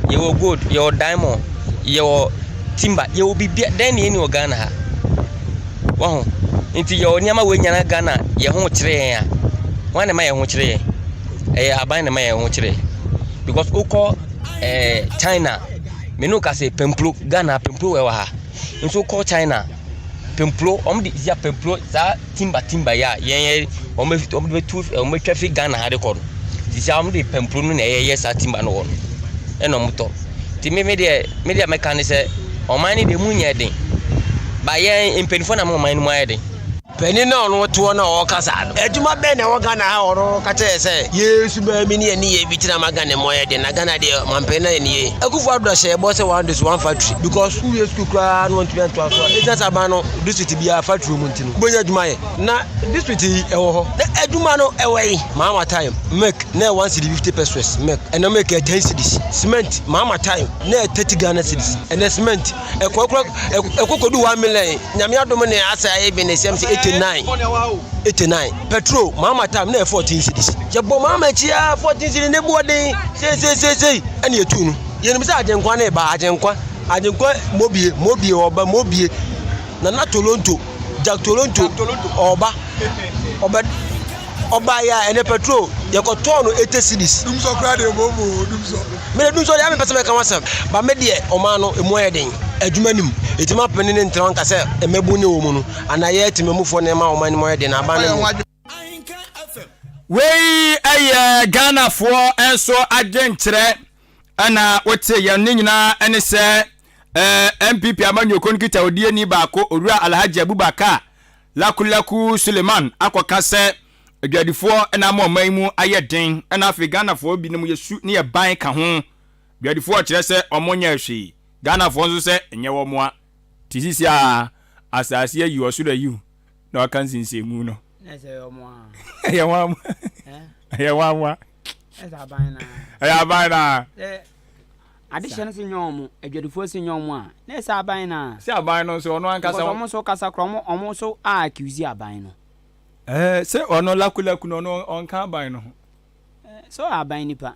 Yɛwɔ gold, yɛwɔ diamond, yɛwɔ timber, yɛwɔ biribiara. Dɛn na yɛnni wɔ Ghana ha? Wahu? Nti yɛwɔ nneɛma wei nyinaa Ghana yɛn ho kyerɛ yɛn a, hwan na ɛma yɛn ho kyerɛ yɛn? Ɛyɛ aban na ɛma yɛn ho kyerɛ yɛn. Because wokɔ ɛɛ eh, China, me ne wo ka sɛ pɛmplo, Ghana pɛmplo wɔ ha. Nso wokɔ China, pɛmplo, wɔn de sia pɛmplo saa timba timba yi a yɛn yɛ wɔn bɛ wɔn bɛtu wɔn bɛtwa fi Ghana ha de kɔ no sisi a wɔn de pampuro no na ɛyɛ saa timba no wɔ no ɛna wɔn tɔ ti mi mi deɛ mi deɛ mɛka ne sɛ ɔman no deɛ mu nyɛ den ba yɛn mpanimfoɔ na mo ɔman no mu ayɛ den. Panin no a ɔno te hɔ no a ɔreka saa no, adwuma bɛn na ɛwɔ Ghana ha a ɔno ka kyerɛ sɛ yɛn suban bi ne yɛn nneyɛe bi nti na ama Ghana mu ayɛ den na Ghana deɛ ɔmanpanin no ayɛ ne yie. Akufo Addo hyɛɛ bɔ sɛ one district one factory because wowie sukuu koraa na wɔntumi antoa so a ɛsiane sɛ aban no district biara factory wɔ mu nti no wobɛnya adwuma ayɛ na district yi ɛwɔ hɔ na adwuma no ɛwɔ yi. Mahama time milk na ɛyɛ one cedi 50 pesewas milk ɛnɛ milk ɛyɛ 10 cedis cement Mahama time na ɛyɛ 30 Ghana cedis ɛnɛ cement ɛkɔ kora ɛkɔ kɔdu 1 million Nyame adom ne asɛ ayɛ bi ne sɛm sɛ 89 89 petrol Mahama time na ɛyɛ 14 cedis yɛbɔ Mahama akyi a 14 cedis ne boɔ den seiseiseisei ɛne yɛtu no yɛnim sɛ agyenkwa ne ba agyenkwa agyenkwa mobie mobie ɔba mobie nana Toronto Jack Toronto ɔba ɔbɛ ɔbaeɛ a ɛnɛ petrol yɛkɔtɔɔ no 80 cedis. Dumsɔ koraa deɛ mmom o dumsɔ. Mede dumsɔ deɛ mepɛ sɛ mɛka ho asɛm ba me deɛ ɔman no ɛmu ayɛ den adwuma nim ɛti ma pene ne ntena nka sɛ mmabun ne wɔ mu no anaa yɛ temamufoɔ na ɛma ɔman no mu ayɛ den na aban no mu. Wei yɛ Ghanafoɔ nso adwenkyerɛ ɛna wote yɛn ne nyinaa ɛne sɛ eh, NPP amanyɔkuo no nkitahodie baako Owura Alhaji Abubakar Lakulaku Suleiman akɔka sɛ adwadifoɔ na ama ɔman yi mu ayɛ den ɛna afei Ghanafoɔ binom yɛ su ne yɛ ban ka ho. Dwadifoɔ kyerɛ sɛ ɔmo nyɛɛ hwee, Ghanafoɔ nso sɛ nyɛ wɔn a. Te sisi a asase ayi ɔsoro ayi na waka nsensɛnmu no. Ɛyɛ nwanwa. Ɛyɛ nwanwa. Ɛyɛ aban na. Adehyɛ no se nyɛ wɔn, adwadifoɔ se nyɛ wɔn a, na ɛsɛ aban no a. Sɛ aban no nso ɔno ankasa. Because wɔn nso kasa koraa, wɔn wɔn nso a accuse aban no. Ɛɛ sɛ ɔno lakulaku no ɔno ɔnka aban no ho. Ɛɛ sɛ ɔyɛ aban nipa.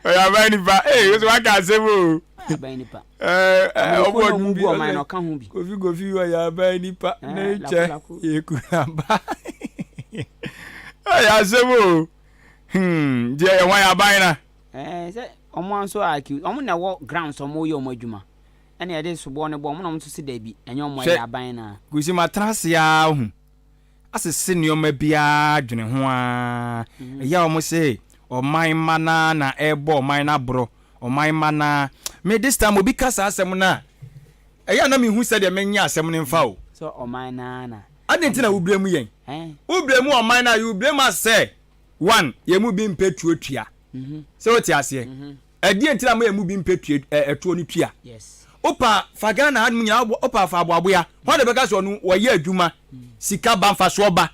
Ɔyɛ aban nipa ee o sɛ waka asɛm o. Ɔyɛ aban nipa. Ɛɛ ɛɛ ɔmo ɔmo bu ɔman no ɔka ho bi. Kofi Kofi ɔyɛ aban nipa ne kyɛ yɛ kura ba. Ɛyɛ asɛm o. Hmm, deɛ yɛ hwan aban na. Ɛɛ sɛ ɔmo nso accuse ɔmo na ɛwɔ grounds ɔmo yɛ ɔmo adwuma ɛna yɛde soboɔ no bɔ ɔmo na ɔmo nso se dabi ɛnyɛ ɔmo ɛyɛ aban na. Kusi ma tena ase ara hu asese nneɛma biara dwene ho ara ɛyɛ a ɔmo se ɔman mma no ara na ɛrebɔ ɔman no aborɔ ɔman mma no ara me this time obi ka saa asɛm no a ɛyɛ a na mehu sɛdeɛ menyɛ asɛm no mfa o. Sɛ ɔman no ara na. Adɛn nti na wo blame yɛn? Wo blame ɔman no a you blame us sɛ One, yɛn mu bi mpɛ tuo tua. Sɛ wote aseɛ? Ɛdeɛ nti na mo yɛn mu bi mpɛ tue ɛ ɛtoɔ no tua. Wopa fa Ghana hanom nyinaa wopa fa aboaboya. Hwan na bɛka sɛ ɔno wɔyɛ adwuma sika ba mfasoɔ ba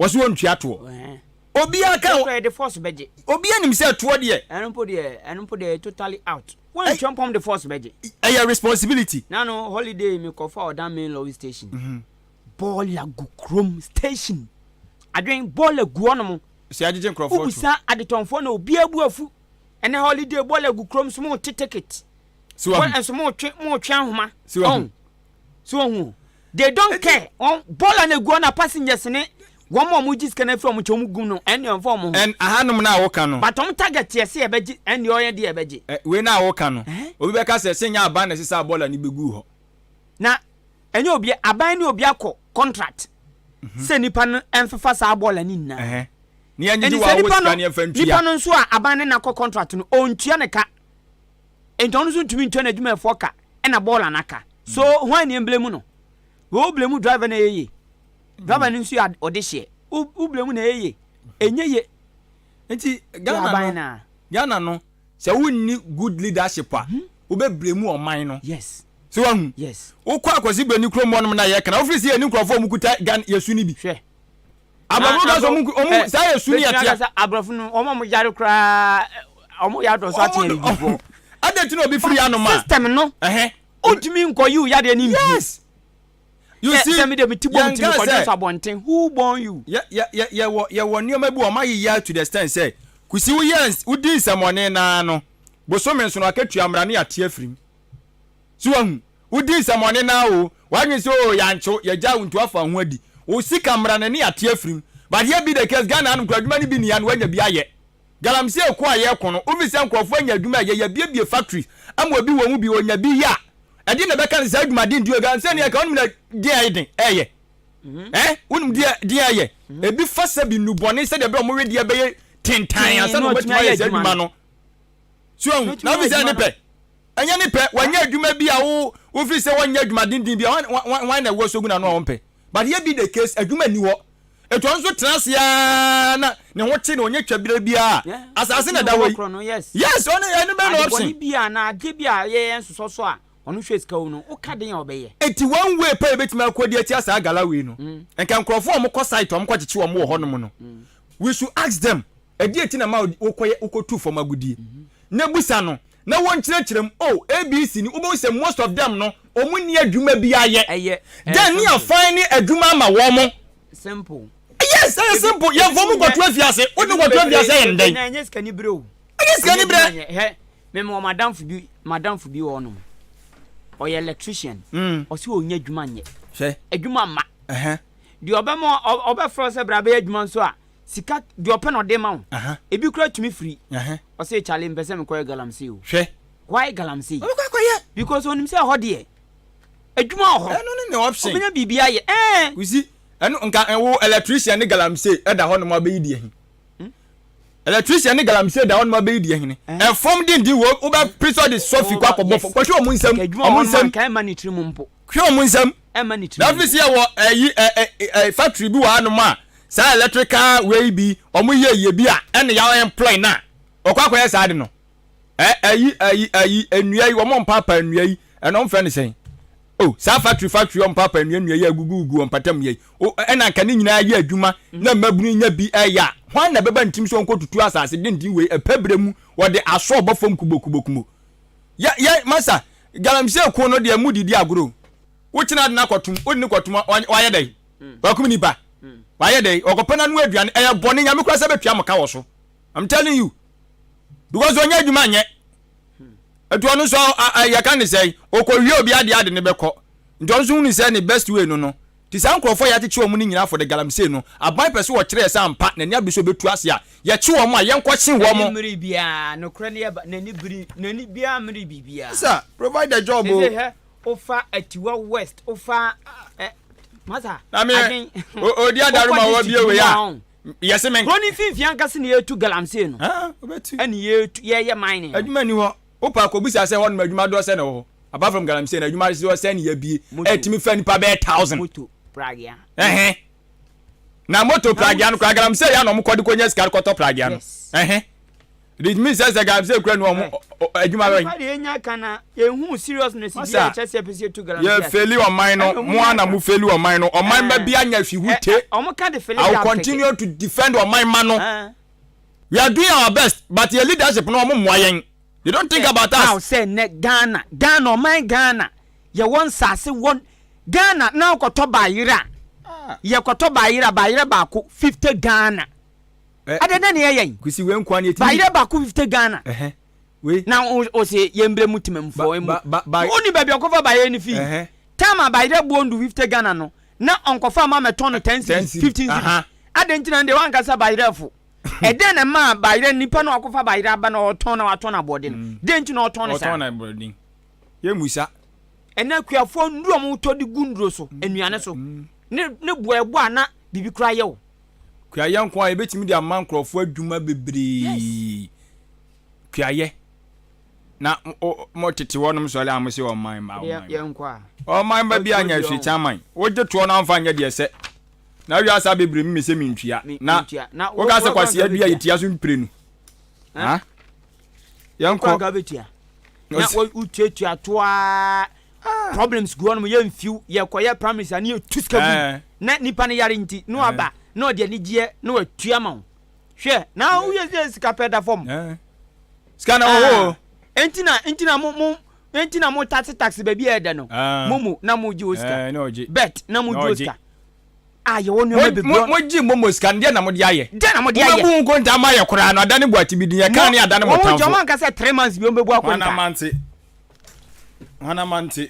wɔso wɔntua toɔ. Obiara ka obiara nim sɛ toɔ deɛ. Ɛno mpo deɛ ɛno mpo deɛ totally out. Wɔntua mpɔm de force bɛgye. Ɛyɛ responsibility. Nano holiday mekɔfa Ɔdan main lorry station. Bɔɔla gu kurom station. Adwen bɔɔla gu hɔnom. Sɛ agyegye nkurɔfoɔ to. Wobisa adetɔnfoɔ na obiara bu afu. Ɛnɛ holiday bɔɔla gu kurom so mo te ticket. So wahu. Nso mo twe mo twe ahoma. So wahu. So wahu. They don't care. Wɔn bɔɔla na egu hɔ na passengers ne wɔn a wɔn gye sika no afiri wɔn nkyɛn wɔn gum no ɛnna wɔn fa wɔn ho. Ɛn ahanom na awoka no. But wɔn target yɛ sɛ yɛbɛgye ɛnna ɔyɛ deɛ yɛbɛgye. Ɛ wei na awoka no. Obi bɛka sɛ sɛ nyɛ aban na ɛsɛ sɛ bɔɔla no bɛgu hɔ. Na ɛnyɛ obi aban ne obi akɔ contract sɛ nipa no ɛnfefa saa bɔɔla ne nyinaa. Ɛnti sɛ nipa no nipa no nso a aban ne nakɔ contract no ɔntua ne ka nti ɔno nso ntumi ntua n'adwumayɛfoɔ ka ɛna bɔɔla no aka so hwan ne ɛmblemu no wei wo blemu driver na ɛyɛ ye driver no nso yɛ ɔde hyeɛ wo blemu na ɛyɛ ye ɛnyɛ ye nti Ghana no Ghana no Sɛ wonni good leadership a, wobɛ blame ɔman no. Yes. So wahu? Yes. Wokɔ Akwasi Broni kurom hɔnom na yɛka na wofiri sɛ yɛni nkurɔfoɔ a wɔkuta gun yɛsu no bi. Hwɛ. Aborɔfo ka sɛ ɔmo ɔmo saa yɛ su ne yɛ tea. Aborɔfo no wɔn a wɔn yare koraa wɔn yɛ adɔ so akyɛn abibifoɔ. Adɛn ti na obi firi anom a. System no. Ontumi nkɔ yi wo yadeɛ ne mpie. Yes. You see, sɛ mi de mi ti bɔ mi ti mi yɛn kɔ ka dwonso sɛ abɔnten who born you. yɛ yɛ yɛ yɛwɔ yɛwɔ nneɛma bi wɔ ɔmo ayeyɛ to the extent sɛ kusi woyɛ wodi nsɛmɔne naa no bosome nso no akatua mmara ne yɛate afiri mu. So wahu? Wodi nsɛmmɔne no ara o, w'adwene sɛ oo yɛankye wo, yɛagyaa wo nti woafa wo ho adi. Wo sika mmara no ne yɛate afiri mu. But here be the case, Ghana hanom koraa adwuma no bi nni ha na woanya bi ayɛ. Galamsey ko a yɛreko no, wofi sɛ nkurɔfoɔ anya adwuma ɛyɛ, yɛabiebie factories ama obi wɔ mu bi, ɔnya bi yɛ a, ɛdeɛn na ɛbɛka no sɛ saa adwumaden nti o, galamsey no yɛka, wonim na deɛ ɛyɛ den ɛyɛ? Eh? Wonim deɛ deɛ ɛyɛ? Ebi fa sɛbi nnubɔne sɛdeɛ ɛbɛyɛ wɔn wedeɛ bɛyɛ tentan ansa na wɔbɛtumi ayɛ saa adwuma no. So ahu? Na wofi sɛ ne pɛ. Ɛnyɛ ne pɛ, wanyɛ adwuma bi a wo wofiri sɛ wɔnyɛ adwuma denden bi a hwan hwan na ɛwɔ so gu n'ano a ɔmpɛ. But here be the case, adwuma nni hɔ. Etu ɔno nso tena ase ara na ne ho te na ɔnyɛ twabere biara. Asase na ɛda hɔ yi. Yes, ɔno ɛno bɛyɛ no option. Adebɔne bi a na ade bi a yɛyɛ nsosɔ so a ɔno hwɛ sika wo no, woka den a ɔbɛyɛ. Eti one way pɛ a yɛbɛtumi akɔ de atia saa gala wei no, nka nkurɔfoɔ a wɔkɔ site a wɔkɔkyekye wɔn wɔ hɔnom no, we should ask them, ɛdeɛn nti na ɛma wokɔyɛ wokɔtu fam agodie? Na bisa no, na wɔnkyerɛkyerɛ mu oh ABC ni wobɛhu sɛ most of them no wɔn nni adwuma bi ayɛ Ɛyɛ then ne afan ne adwuma ama wɔn. Simple. Yes ɛyɛ simple yɛn fɔ mu kɔto afiase wode kɔto afiase yɛ ndɛn. Ɛnyɛ sikani brɛ o. Ɛnyɛ sikani brɛ. Hɛ mɛmɛ wɔ madamfo bi madamfo bi wɔ hɔnom ɔyɛ electrician ɔsi ɔnyɛ adwuma nyɛ. Hwɛ. Adwuma ma. Deɛ ɔbɛma ɔbɛfrɛ sɛ bra bɛyɛ adwuma nso a sika deɛ ɔpɛ na ɔde ma wo ebi kura tumi firi ɔsɛ kyale mpɛ sɛ mekɔyɛ galamsey o hwɛ why galamsey ɔbɛkɔ akɔyɛ because onim sɛ ɛhɔ deɛ adwuma wɔ hɔ ɛno ne ne option ɔbɛnya biribi ayɛ ɛɛ kusi ɛno nka ɛwo electrician ne galamsey ɛda hɔ nom abɛyi deɛ hi hmm? electrician ne galamsey da hɔ nom abɛyi deɛ hene ɛfam dindin wo wobɛ prisɔ de sɔfi kɔ akɔbɔ fam kɔhwɛ ɔmo nsam ɔmo nsam ɛma ne tiri mu mpo hwɛ ɔmo nsam ɛma ne tiri mu na afisi ɛwɔ ɛyi ɛ ɛ factory bi wɔ hanom a Saa electrical wei bi ɔmo yɛ yie bi a ɛna yɛ employ na ɔkɔ akɔyɛ saa de no ɛ ɛyi ɛyi ɛyi nnua yi wɔn mpaapa nnua yi ɛna wɔn fɛ ne sɛn o saa factory factory wɔn mpaapa nnua nnua yi agugu gugu wɔn mpatam yɛ yi o ɛna nka ne nyinaa yɛ adwuma na mmabunu nya bi ɛyɛ a hwan na ɛbɛba ntim so nkɔ tutu asase denden wei ɛpɛ brɛ mu wɔde asɔ ɔbɔ fam kubokubokubo yɛ yɛ masa galamsey ko no deɛ mu didi agorɔ wokyena de no akɔtom wode no kɔtom wayɛ dɛn Wakum nipa. Wayɛ dɛn? Ɔkɔpɛ n'ano aduane. Ɛyɛ bɔne. Nyame koraa sɛ bɛtua mo ka wɔ so. I'm telling you. Because ɔnyɛ adwuma nyɛ. Ɛti ɔno nso yɛka ne sɛn? Ɔkɔwie obi adeɛ ade ne bɛkɔ. Nti ɔno nso hunu sɛ ne best way no no. Nti saa nkurɔfoɔ a yɛakyekye wɔn no nyinaa for the galamsey no, aban pɛ sɛ wɔkyerɛ yɛ sɛ ampa n'ani abere sɛ ɔbɛtu ase a, yɛkye wɔn a, yɛnkɔkye wɔn. N'ani mmere biara, nokorɛ no yɛ ba, n'ani biri, n'ani biara mmere biribiara. Sir, provide a job o. Sese hɛ, wofa Atiwa West, wofa ɛ, masa, Na me, adwen. o- odi adaro ma Wokɔ wabie district wei bi mu a, a, ɔn. yɛse me. Kuro no mfimfini ankasa na yɛtu galamsey no. Ah, wobɛtu. Ɛna yɛtu, yɛyɛ mining no. Adwuma nni hɔ. Wopɛ a kɔbisa sɛ hɔnom adwuma dodoɔ sɛn na ɛwɔ hɔ. Apart from galamsey no, adwuma dodoɔ sɛn na yɛabie. Moto. Ɛtumi fa nnipa bɛyɛ thousand. Moto, pragea. Ɛhɛn. Na moto pragea no koraa galamsey yɛ na wɔn kɔ de kɔnya sika de kɔtɔ pragea no. Yes. Ɛhɛn. It means sɛ sɛ galamsey kura ni wɔn adwuma bɛn. Ɛnfa deɛ enya ka na ehu seriousness bi a ɛkyɛ sɛ pɛsɛ etu galamsey. Yɛ feli ɔman no mo ana mo feli ɔman no ɔman ba bi anya hwi hu te. Ɔmo ka de feli I will continue to defend ɔman ma no. We are doing our best but yɛ leadership no ɔmo mmoa yɛn. They don't think about us. How sɛ nɛ Ghana Ghana ɔman Ghana yɛ wɔ nsaase wɔ Ghana na ɔkɔtɔ bayerɛ a yɛ kɔtɔ bayerɛ a bayerɛ baako 50 Ghana. Adɛn dɛn na yɛyɛ yi? Kwesi wei nkoa ne yɛtumi. Bayerɛ baako 50 Ghana. Ɛhɛ. Wei. Na o se yɛn brɛ mu temamfoɔ mu. Wonni baabi ɔkɔfa bayerɛ no fii. Time a bayerɛ boɔ ndu 50 Ghana no, na ɔnkɔfa ama mɛtɔn no 10 cedis, 15 cedis. Adɛn nti na ɛnde wanka sɛ bayerɛ fo? Ɛdɛn na ɛmaa bayerɛ nipa no akɔfa bayerɛ aba na ɔtɔn na watɔn no aboɔden no? Dɛn nti na ɔtɔn no saa? Ɔtɔn no aboɔden. Yɛmmusa. Ɛnɛ akuafoɔ nnuro a wɔtɔ de gu nnuro so, nnuane so, ne ne boɔ ɛbɔ a na biribi koraa yɛ wo. Kuayɛ nko a yɛbɛtumi de ama nkurɔfoɔ adwuma bebree. Kuayɛ. Na mo tete hɔ nom sɔre a mo se ɔman mma ɔman mma. Ɔman ba bi anyɛ hwee kyɛn aman. Wogye toɔ no amfa nyɛ deɛ sɛ. Na wiase abɛbrɛ mi me sɛ mentua. Na woka sɛ kwasea dua yɛtua so mprenu. Ha? Yɛnkɔ. Na wotuatua toa problems gu hɔnom yɛmfiw yɛkɔyɛ primaries a ne yɛtu sika gu na nipa no yare nti na waba. na ɔde anigyeɛ na watua ma wo. Hwɛ, na woyɛ sɛ sika pɛ da fam. Sika na wɔ hɔ o. Enti na, enti na mo, mo, enti na mo taxe taxe baabi a ɛdɛ no. Mo mu na mo gye o sika. Bet na mo gye o sika. A yɛwɔ nneɛma bebree. Mo gye mo mo sika no deɛ na mo de ayɛ. Deɛ na mo de ayɛ. Mo bɛ bu nkonta ama yɛ koraa no adane bu ati bi din yɛ kan ne adane mo tamfo. Wɔn gye wɔn anka sɛ 3 months bi wɔn bɛ bu akonta. Hwana mante. Hwana mante.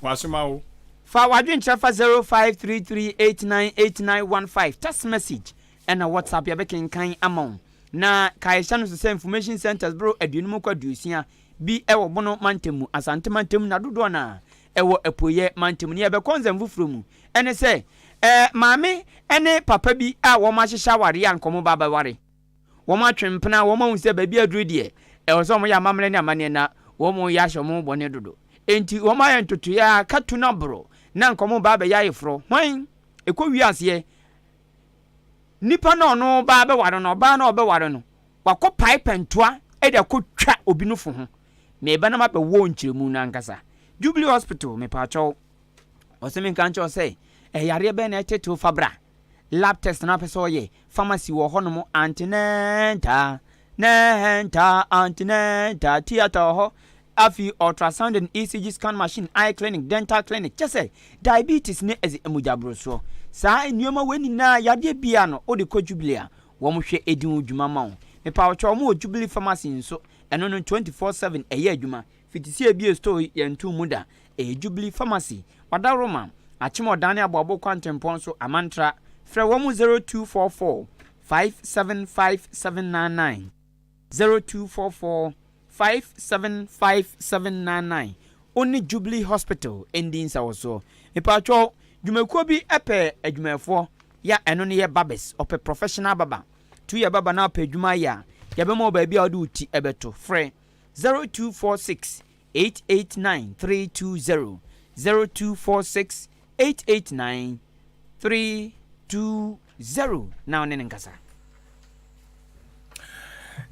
Wasoma wo. Fa w'adwenkyerɛ fa 0533898915 text message ɛna WhatsApp yɛbɛkenkan ama wo. Na kae hyɛ no so sɛ information centers boro 50 kɔ 60 bi ɛwɔ Bono mantam mu, Asante mantam na dodoɔ no a ɛwɔ Apueeɛ mantam mu. Ne yɛbɛkɔ nsɛm foforɔ mu ɛne sɛ maame ɛne papa bi a wɔn ahyehyɛ awareɛ a nkɔmɔ ba abɛware. Wɔn atwe mpena, wɔn ahu sɛ baabi aduru deɛ ɛwɔ sɛ wɔyɛ amammerɛ ne amanneɛ na wɔn yɛ ahyɛ wɔn bɔne dodo. Enti wɔn ayɛ ntotoeɛ a katu no aboro na nkɔmɔ ba abɛyɛ ayeforɔ. Hwan? Ɛkɔ wie aseɛ nipa na ɔno ba abɛware no, ɔbaa na ɔbɛware no, wakɔ pae pɛntoa de akɔtwa obi nofo ho. Meba na mabɛwɔ nkyerɛmu no ankasa. Jubilee Hospital, mepaakyɛw, ɔsɛ menka nkyerɛ wo sɛ ɛyareɛ bɛn na ɛtetew fa bra. Lab test na apɛ sɛ ɔyɛ, pharmacy wɔ hɔnom, antenatal, nɛnta, antenatal, theatre wɔ hɔ, afei ultrasound and ECG scan machine, eye clinic, dental clinic, kyɛ sɛ diabetes ne ɛdze mogyaborosoɔ. Saa nneɛma wei nyinaa yadeɛ bia no wode kɔ Jubilee a wɔn hwɛ edi ho dwuma ma wo. Mepawɔkyɛ wɔn wɔ Jubilee Pharmacy nso, ɛno no 24/7 ɛyɛ adwuma. Fiti sɛ ebie store yi yɛntoo mu da. Ɛyɛ Jubilee Pharmacy, Wadaroma, Akyem Ɔdan ne Aboabo Kwantempɔn so, Amantra. Frɛ wɔn 0244 575799, 0244 575799. Wo ne Jubilee Hospital ndi nsawɔsoɔ. Mepatwɔ, dwumakuo bi pɛ adwumayɛfoɔ ya ɛno no yɛ barbers, ɔpɛ professional barber. Tu yɛ barber na ɔpɛ adwuma ayɛ a, yɛbɛma wo baabi a wode wo ti ɛbɛto. Frɛ 0246 889 320, 0246 889 320 na wo ne ne nkasa.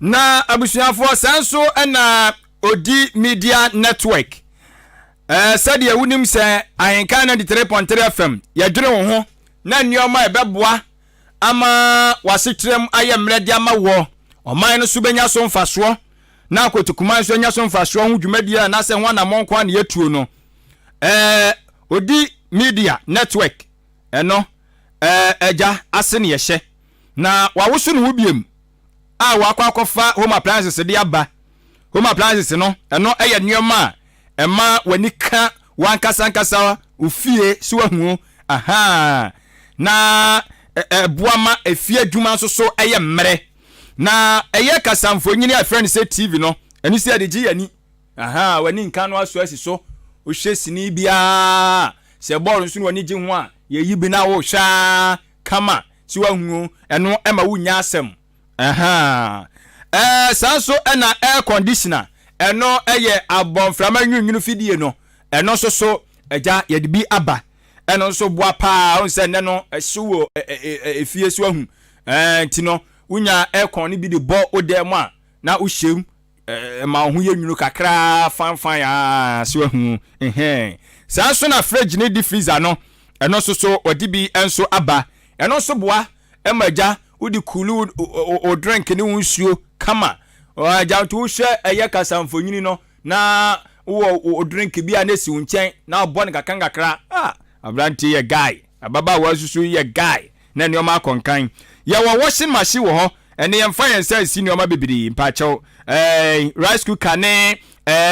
Na abusuafoɔ, saa nso na Odi Media Network, sɛdeɛ wonim sɛ Ahenkan 93.3 FM yɛdwene wo ho na nneɛma a ɛbɛboa ama w'asetrɛm ayɛ mmerɛ de ama wɔ ɔman no so bɛnya so mfasoɔ na akotokuman nso anya so mfasoɔ ho dwumadie anaasɛ ho anammɔn nko a na yɛtuo no. Odi Media Network ɛno agya ase ne yɛhyɛ na wawoso ne ho biem a wakɔ akɔfa home appliances de aba. Home appliances no, ɛno ɛyɛ nneɛma a ɛma w'ani ka w'ankasa ankasa ofie so wahu aha na ɛboa ma efie adwuma nso so ɛyɛ mmerɛ. Na ɛyɛ kasamfonin a ɛfrɛ no sɛ TV no, ɛno sɛ yɛde gye yɛni aha, w'ani nka no aso asi so wohwɛ sini biara, sɛ bɔɔl nso na w'ani gye ho a, yɛyi bi na wohwɛ a kama sɛ wahu, ɛno ɛma wonya asɛm aha. Saa nso ɛna air conditioner, ɛno ɛyɛ abɔnframa nwunwunu fidie no, ɛno nso so agya yɛde bi aba, ɛno nso boa paa. Ɔn sɛ nnɛ no ɛhyew wɔ efie so ahu, nti no wonya aircon no bi de bɔ wo dan mu a na wohyɛm ma wo ho yɛ nwunu kakraa fanfan a so ahu nhɛn. Saa nso na fridge ne deep freezer no, ɛno nso so wɔde bi nso aba, ɛno nso boa ma agya wode cool wo drink ne wo nsuo kama. Agya nti wohwɛ ɛyɛ kasamfonyini no na wowɔ wo drink bi a na esi wo nkyɛn na wobɔ no kakra nkakra. Ah, aberante yɛ guy, ababaawa nso yɛ guy na nneɛma akɔ nkan. Yɛwɔ washing machine wɔ hɔ, ɛne yɛmfa yɛn nsa nsi nneɛma bebree mpakyɛw. Rice cooker ne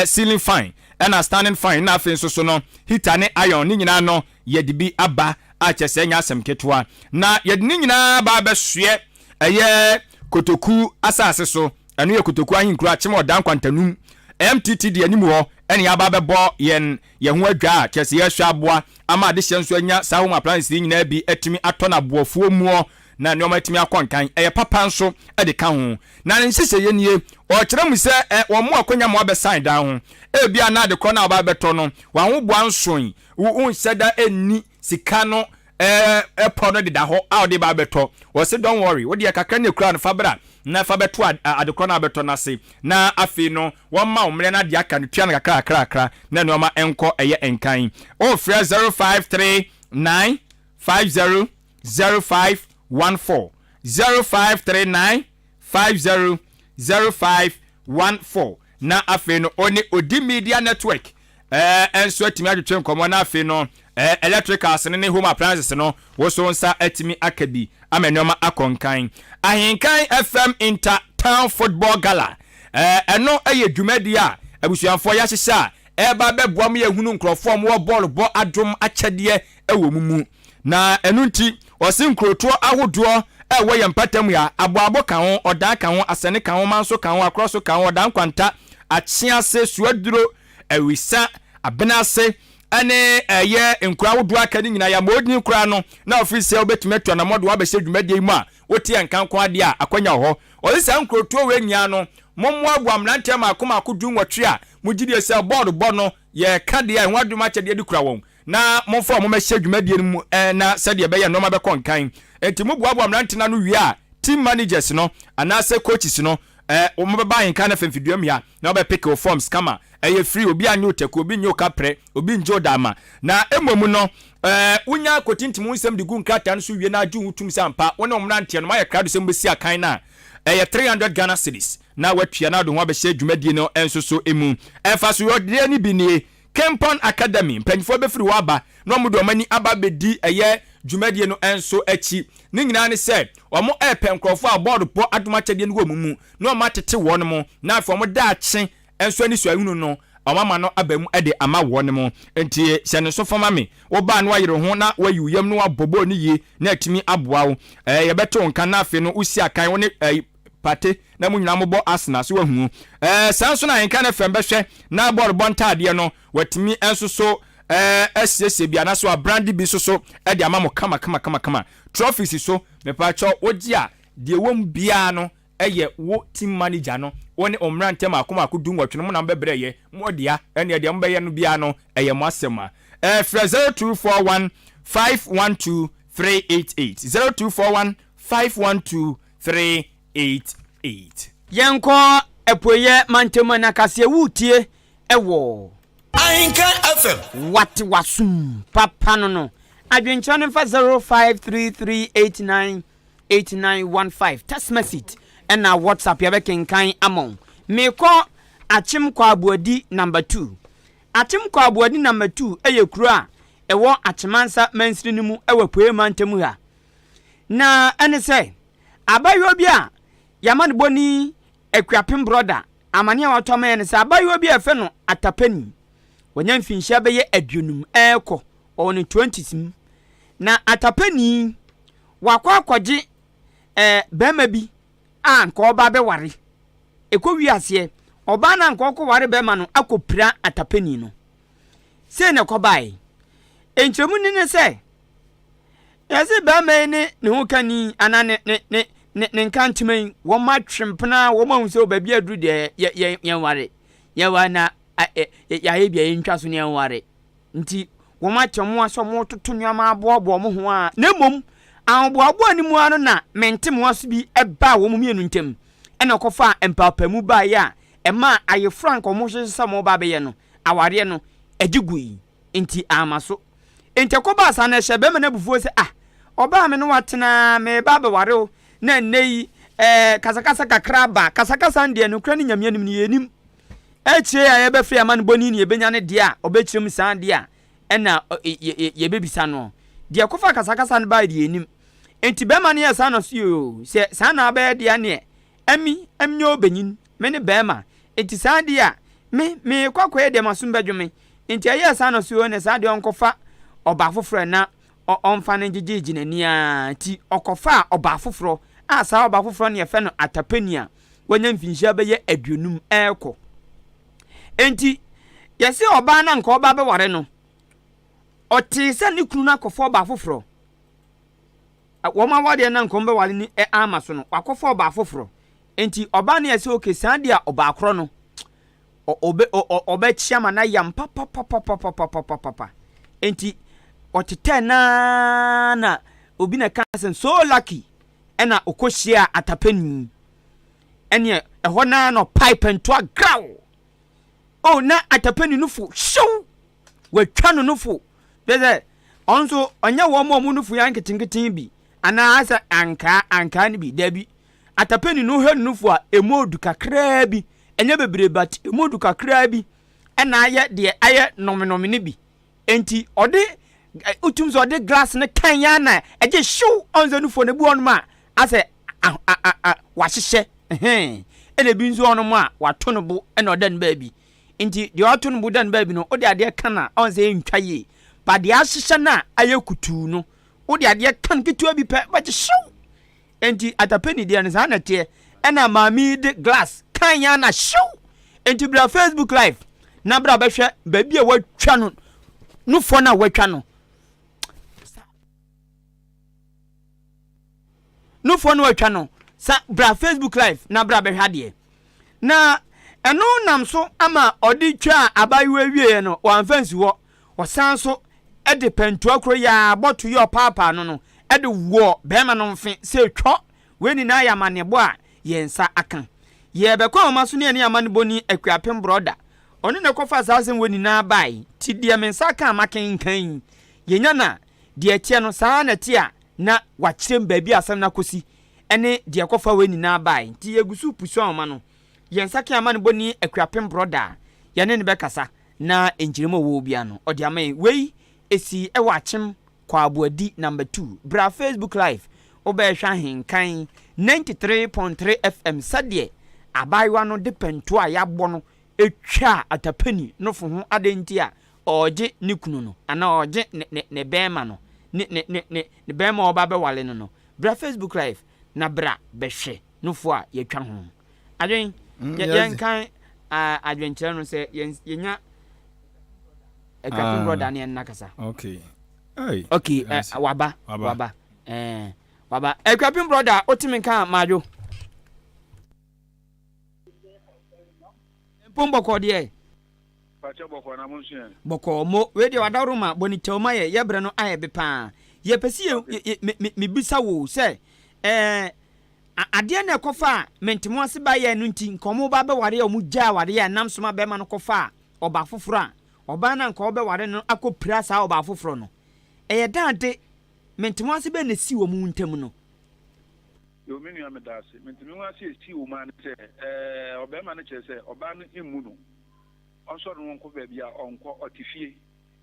ceiling fan ɛna standing fan na afei nso so no heater ne iron ne nyinaa no yɛde bi aba a kyɛ sɛ ɛnyɛ asɛm ketewa. Na yɛde ne nyinaa ba abɛsoɛ ɛyɛ Kotoku asase so, ɛno yɛ Kotoku ahenkuro Akyem Ɔdan Kwantanum MTT de anim hɔ ɛne yɛaba abɛbɔ yɛn ho adwa a kyerɛ sɛ yɛhwɛ aboa ama adehyɛ nso anya saa home appliances yi nyinaa bi atumi atɔ no aboɔfoɔ muɔ na nneɛma atumi akɔ nkan, ɛyɛ papa nso de ka ho. Na ne nhyehyɛeɛ nie, ɔkyerɛ mu sɛ wɔn mo akonya ma wɔabɛsan dan ho, ebia na adekorɔ no a wɔba abɛtɔ no w'ahoboa nsoe, wonhyɛ da nni sika no ɛpɔ no deda hɔ a ɔde ba abɛtɔ. Wɔse don't worry, wo deɛ kakra na ekura no fa bra na fa bɛto adekorɔ no a abɛtɔ no ase, na afei no wɔmma wo mmerɛ no adeɛ aka no tua no kakra kakra kakra na nneɛma nkɔ ɛyɛ nkan. Wofrɛ 0539 50. 05 14 0539 50 05 14 na afei no ɔne Odi Media Network ɛɛ nso atumi atwetwe nkɔmmɔ na afei no ɛɛ electricals no ne home appliances no woso nsa atumi aka bi ama nneɛma akɔ nkan. Ahenkan FM Inter Town Football Gala ɛɛ ɛno ɛyɛ dwumadie a abusuafoɔ yɛahyehyɛ a ɛreba bɛboa mu yɛhunu nkurɔfoɔ a wɔwɔ bɔɔlo bɔ adom akyɛdeɛ ɛwɔ mu mu. Na ɛno nti ɔse nkurotoɔ ahodoɔ a ɛwɔ yɛn mpata mu ha, Aboabo ka ho, Ɔdaa ka ho, Asɛne ka ho, Manso ka ho, Akorɔso ka ho, Ɔdaa Nkwanta, Akyease, Suaduro, Awisa, Abenase ɛne ɛyɛ nkuro ahodoɔ aka no nyinaa yɛama odin koraa no na ɔfiri sɛ wobɛtumi atu anamɔ de wabɛhyɛ dwumadie yi mu a wote yɛn nka nko adeɛ a akwanya wɔ hɔ. Ɔse saa nkurotoɔ wei nyinaa no mommoaboa mmeranteɛ mmaako mmaako dunwɔtwe a mogyedie sɛ bɔɔlo bɔ no yɛka deɛ a ɛho adom akyɛdeɛ de kura wɔn na momfa wɔn mmɛhyɛ dwumadie no mu na sɛdeɛ ɛbɛyɛ nnoɔma bɛkɔ nkan. Enti moboaboa mmerante no ano wie a, team managers no anaasɛ coaches no, wɔbɛba ahenka no afemfidua mu ha na wɔbɛpeke wo forms kama. Ɛyɛ free, obiara nnye wo taku, obi nnye wo kaprɛ, obi nngye wo dama. Na mmom no, wonya kɔtintim wo nsɛm de gu nkrataa no so wie na agye wo tom sɛ ampa wo ne wo mmeranteɛ no moayɛ krado sɛ mobɛsi akan no a, ɛyɛ 300 Ghana cedis na woatua na wode ho abɛhyɛ dwumadie no nso so mu. Mfasoɔdeɛ no bi nie. Kenpon Academy mpanyinfoɔ bɛfiri hɔ aba na wɔn de wɔn ani aba abɛdi ɛyɛ dwumadie no nso akyi. Ne nyinaa ne sɛ wɔn repɛ nkorɔfoɔ a bɔɔlo bɔ adom akyɛdeɛ no wɔ wɔn mu na wɔn atete wɔn mo na afei wɔn daakye nso anisoahunu no wɔn ama no aba mu de ama wɔn mo. Nti hyɛ no nso fa ma me. Wo ba a na wayere wo ho na wayi wo yam na wabɔ bɔɔlo no yie na atumi aboa wo. Ɛɛ yɛbɛto wo nka na afei no wosi akan wo ne ɛɛ Partey na mo nyinaa mobɔ Arsenal so wahu ɛɛ saa nso na Ahenkan FM bɛhwɛ na bɔɔl bɔ ntaadeɛ no watumi nso so ɛɛ asiesie bi anaasɛ wabrande bi nso so ɛde ama mo kama kama kama kama. Trophies so mepaakyɛw wogye a deɛ ɛwɔ mu biara no ɛyɛ wo team manager no wo ne mmeranteɛ mako mako dunwɔtwe no mo na mobɛbrɛ yɛ mo dea ɛneɛ deɛ mobɛyɛ no biara no ɛyɛ mo asɛm a ɛɛ frɛ 0241 512 388 0241 512 388. Yɛnkɔ apueɛ mantam na kaseɛ woretie wɔ. Ahenka FM. Wate w'asom papa no no. Adwenkyerɛ no mfa 0533898915 text message ɛna WhatsApp yɛbɛkenkan ama wo. Mekɔ Akyem Kwaboadi number 2. Akyem Kwaboadi number 2 yɛ kuro a ɛwɔ Akyemansa mansini no mu wɔ apueɛ mantam ha. Na ɛne sɛ, abaayewa bi a yɛama no bɔni Akuapem brɔda, amane a watɔ ama yɛn ne sɛ abaayewa bi a yɛfrɛ no Atapani, wanya mfinhyia bɛyɛ aduonum ɛrekɔ, ɔwɔ ne twenties mu. Na Atapani, wakɔ akɔgye ɛɛ bɛrima bi a nka ɔba abɛware. Ɛkɔ wie aseɛ, ɔbaa no a nka ɔkɔware bɛrima no akɔpira Atapani no. Sei na ɛkɔbaeɛ. Nkyerɛmu no ne sɛ, Yɛse bɛrima yi ne ne ho kani anaa ne ne ne ne ne nkantema yi wɔn atwe mpena wɔn ahu sɛ baabi aduru deɛ yɛ yɛ yɛnware yɛware na yɛayɛ bi a yɛntwa so ne yɛnware nti wɔn ate wɔn asɛ wɔn toto nneɛma aboaboa wɔn ho a na mmom ahoboaboa no mu ara no na mente mo aso bi ɛbaa wɔn mmienu ntam ɛna ɔkɔfa mpaapaemu baeɛ a ɛmaa ayeforo anka wɔn hyehyɛ sɛ wɔn ba abɛyɛ no awareɛ no ɛgye gui nti ama so. Enti ɛkɔbaa saa no, ɛhyɛɛ barima no abufuo sɛ, Ah, ɔbaa a me ne wo atena, mereba abɛware wo, na ɛnnɛ yi, eh, kasakasa kakra aba. Kasakasa no deɛ, nokorɛ ne Nyame anim no, yɛnnim. Akyire a yɛbɛfrɛ yɛn amanebɔni ne yɛbɛnya no deɛ a, ɔbɛkyerɛ mu saa deɛ a, ɛna yɛbɛbisa no. Deɛ ɛkɔfaa kasakasa no baeɛ deɛ, yɛnnim. Enti barima no yɛɛ saa na ɔse, Yoo, sɛ saa na abɛyɛ deɛ a, neɛ, Emi menye ɔbanyin, me ne barimba, ntsi saa de a, me, merekɔ akɔyɛ deɛ m'asom bɛdwo me. Ntsi ɛyɛɛ saa na ɔse oo, nɛ saa deɛ ɔnkɔfa ɔbaa foforɔ na ɔmfa no ngyegyeegye n'ani ara. Ntsi ɔkɔfaa ɔbaa foforɔ a saa ɔbaa foforɔ no yɛfrɛ no Atapani a wanya mfinhyia bɛyɛ aduonum ɛrekɔ. Ntsi yɛse ɔbaa no a nka ɔba abɛware no, ɔtee sɛ ne kunu no akɔfa ɔbaa foforɔ. Wɔn awadeɛ na nka wɔbɛware no amma so no, wakɔfa ɔbaa foforɔ. Nti ɔbaa no yɛ sɛ okay, saa deɛ a ɔbaa korɔ no, ɔbɛ ɔbɛkye ama no ayam papapapapapapapa. Nti ɔtetɛɛ naa na obi na ɛka sɛ so lucky ɛna ɔkɔhyia atapani. Ɛneɛ ɛhɔ naa na ɔpae pɛntoa graw. Oh na atapani no fo hyew! Watwa no nofo. Kyerɛ sɛ. Ɔno nso ɔnyɛ wɔn a wɔn nufu yɛ nketenkete bi anaa sɛ ankaa ankaa no bi dabi. Atapeni no wohwɛ ne nufu a emu odu kakraa bi ɛnyɛ bebree but emu odu kakraa bi ɛna ayɛ deɛ ayɛ nɔmenɔme no bi. Enti ɔde wotum sɛ ɔde glass no kan ya na ɛgye hyew ɔn sɛ nufoɔ no ebi wɔ nom a asɛ a a a wahyehyɛ ɛhɛn ɛna ebi nso wɔ nom a wato no bo ɛna ɔda no baabi nti deɛ wato no bo da no baabi no wode adeɛ ka no a ɔn sɛ ɛntwa yie ba deɛ ahyehyɛ no a ayɛ kutuu no wode adeɛ ka no ketewa bi pɛ bɛgye hyew Enti atapeni deɛ no saa na ɛteɛ. Ɛna maame yi de glass kan ya na hyew. Enti bra Facebook live na bra bɛhwɛ baabi a watwa no nufoɔ no a watwa no. Nufoɔ no watwa no sa bra Facebook live na bra bɛhwɛ adeɛ. Na ɛno nam so ama ɔde twaa abaayewa wieɛ no wamfa nsi hɔ. Ɔsan nso de pɛntoa koro yi ara bɔto yi a ɔpaapaa no no de wɔɔ barima no mfe sɛ twɔ. Wei nyinaa yɛ amanneɛbɔ a yɛn nsa aka. Yɛrebɛkɔ ahoma so ne yɛne amanebɔni Akuapem Brɔda. Ɔno na ɛkɔfaa saa asɛm wei nyinaa bae. Nti deɛ me nsa aka a makenkan yi, yɛnya no a, deɛ ɛteɛ no, saa ara na ɛte a na wakyerɛ mu baabi a asɛm no akɔsi ne deɛ ɛkɔfaa wei nyinaa bae. Nti yɛgu so repusu ahoma no. Yɛn nsa ka amanebɔni Akuapem Brɔda a, yɛne no bɛkasa. na nkyerɛmu a ɔwɔ biara no ɔde ama yɛn. Wei ɛsii ɛwɔ Akyem Kwaaboadi number 2. Bra Facebook live wobɛhwɛ Ahenkan 93.3 FM sɛdeɛ abaayewa no de pɛntoɔ a yɛabɔ no twaa Atapani nofo ho adɛn nti a ɔregye ne kunu no anaa ɔregye ne ne ne bɛɛma no ne ne ne ne ne bɛɛma a ɔreba abɛwale no no. Bra Facebook live na bra bɛhwɛ nofo a yɛatwa ho. Adwen, mm, yɛ, yɛnkan uh, adwenkyerɛ no sɛ yɛnya Akuapem ah, brɔda ne ɛnna kasa. Okay. Hey. Okay, uh, waba, waba. Waba. Eh, waba. Akuapem brɔda, wotumi nka madwo. Mpom bɔkɔɔ deɛ. Pakyɛ bɔkɔɔ na mo nso ɛ. Bɔkɔɔ mo wei deɛ wadaworo ma bɔ ne tɛw ma yɛ yɛ brɛ no ayɛ be paa yɛ pɛ si yɛ yɛ me me me bisa wo sɛ ɛɛ adeɛ na ɛkɔ fa a mente mo ase ba yɛ no nti nka ɔmo ba bɛware a ɔmo gyaa awareɛ a ɛnam so ma bɛrima no kɔ fa a ɔbaa foforɔ a ɔbaa no a nka ɔbɛware no akɔ pira saa ɔbaa foforɔ no ɛyɛ dan ade mente mo ase bɛn na esi wɔn ntam no. Yoo me nua medaase. Mentumi ho ase esii wo maa ne sɛ ɛɛ ɔbɛrima no kyerɛ sɛ ɔbaa no mmu no. Ɔnsɔre no ɔnkɔ baabi a ɔnkɔ ɔte fie.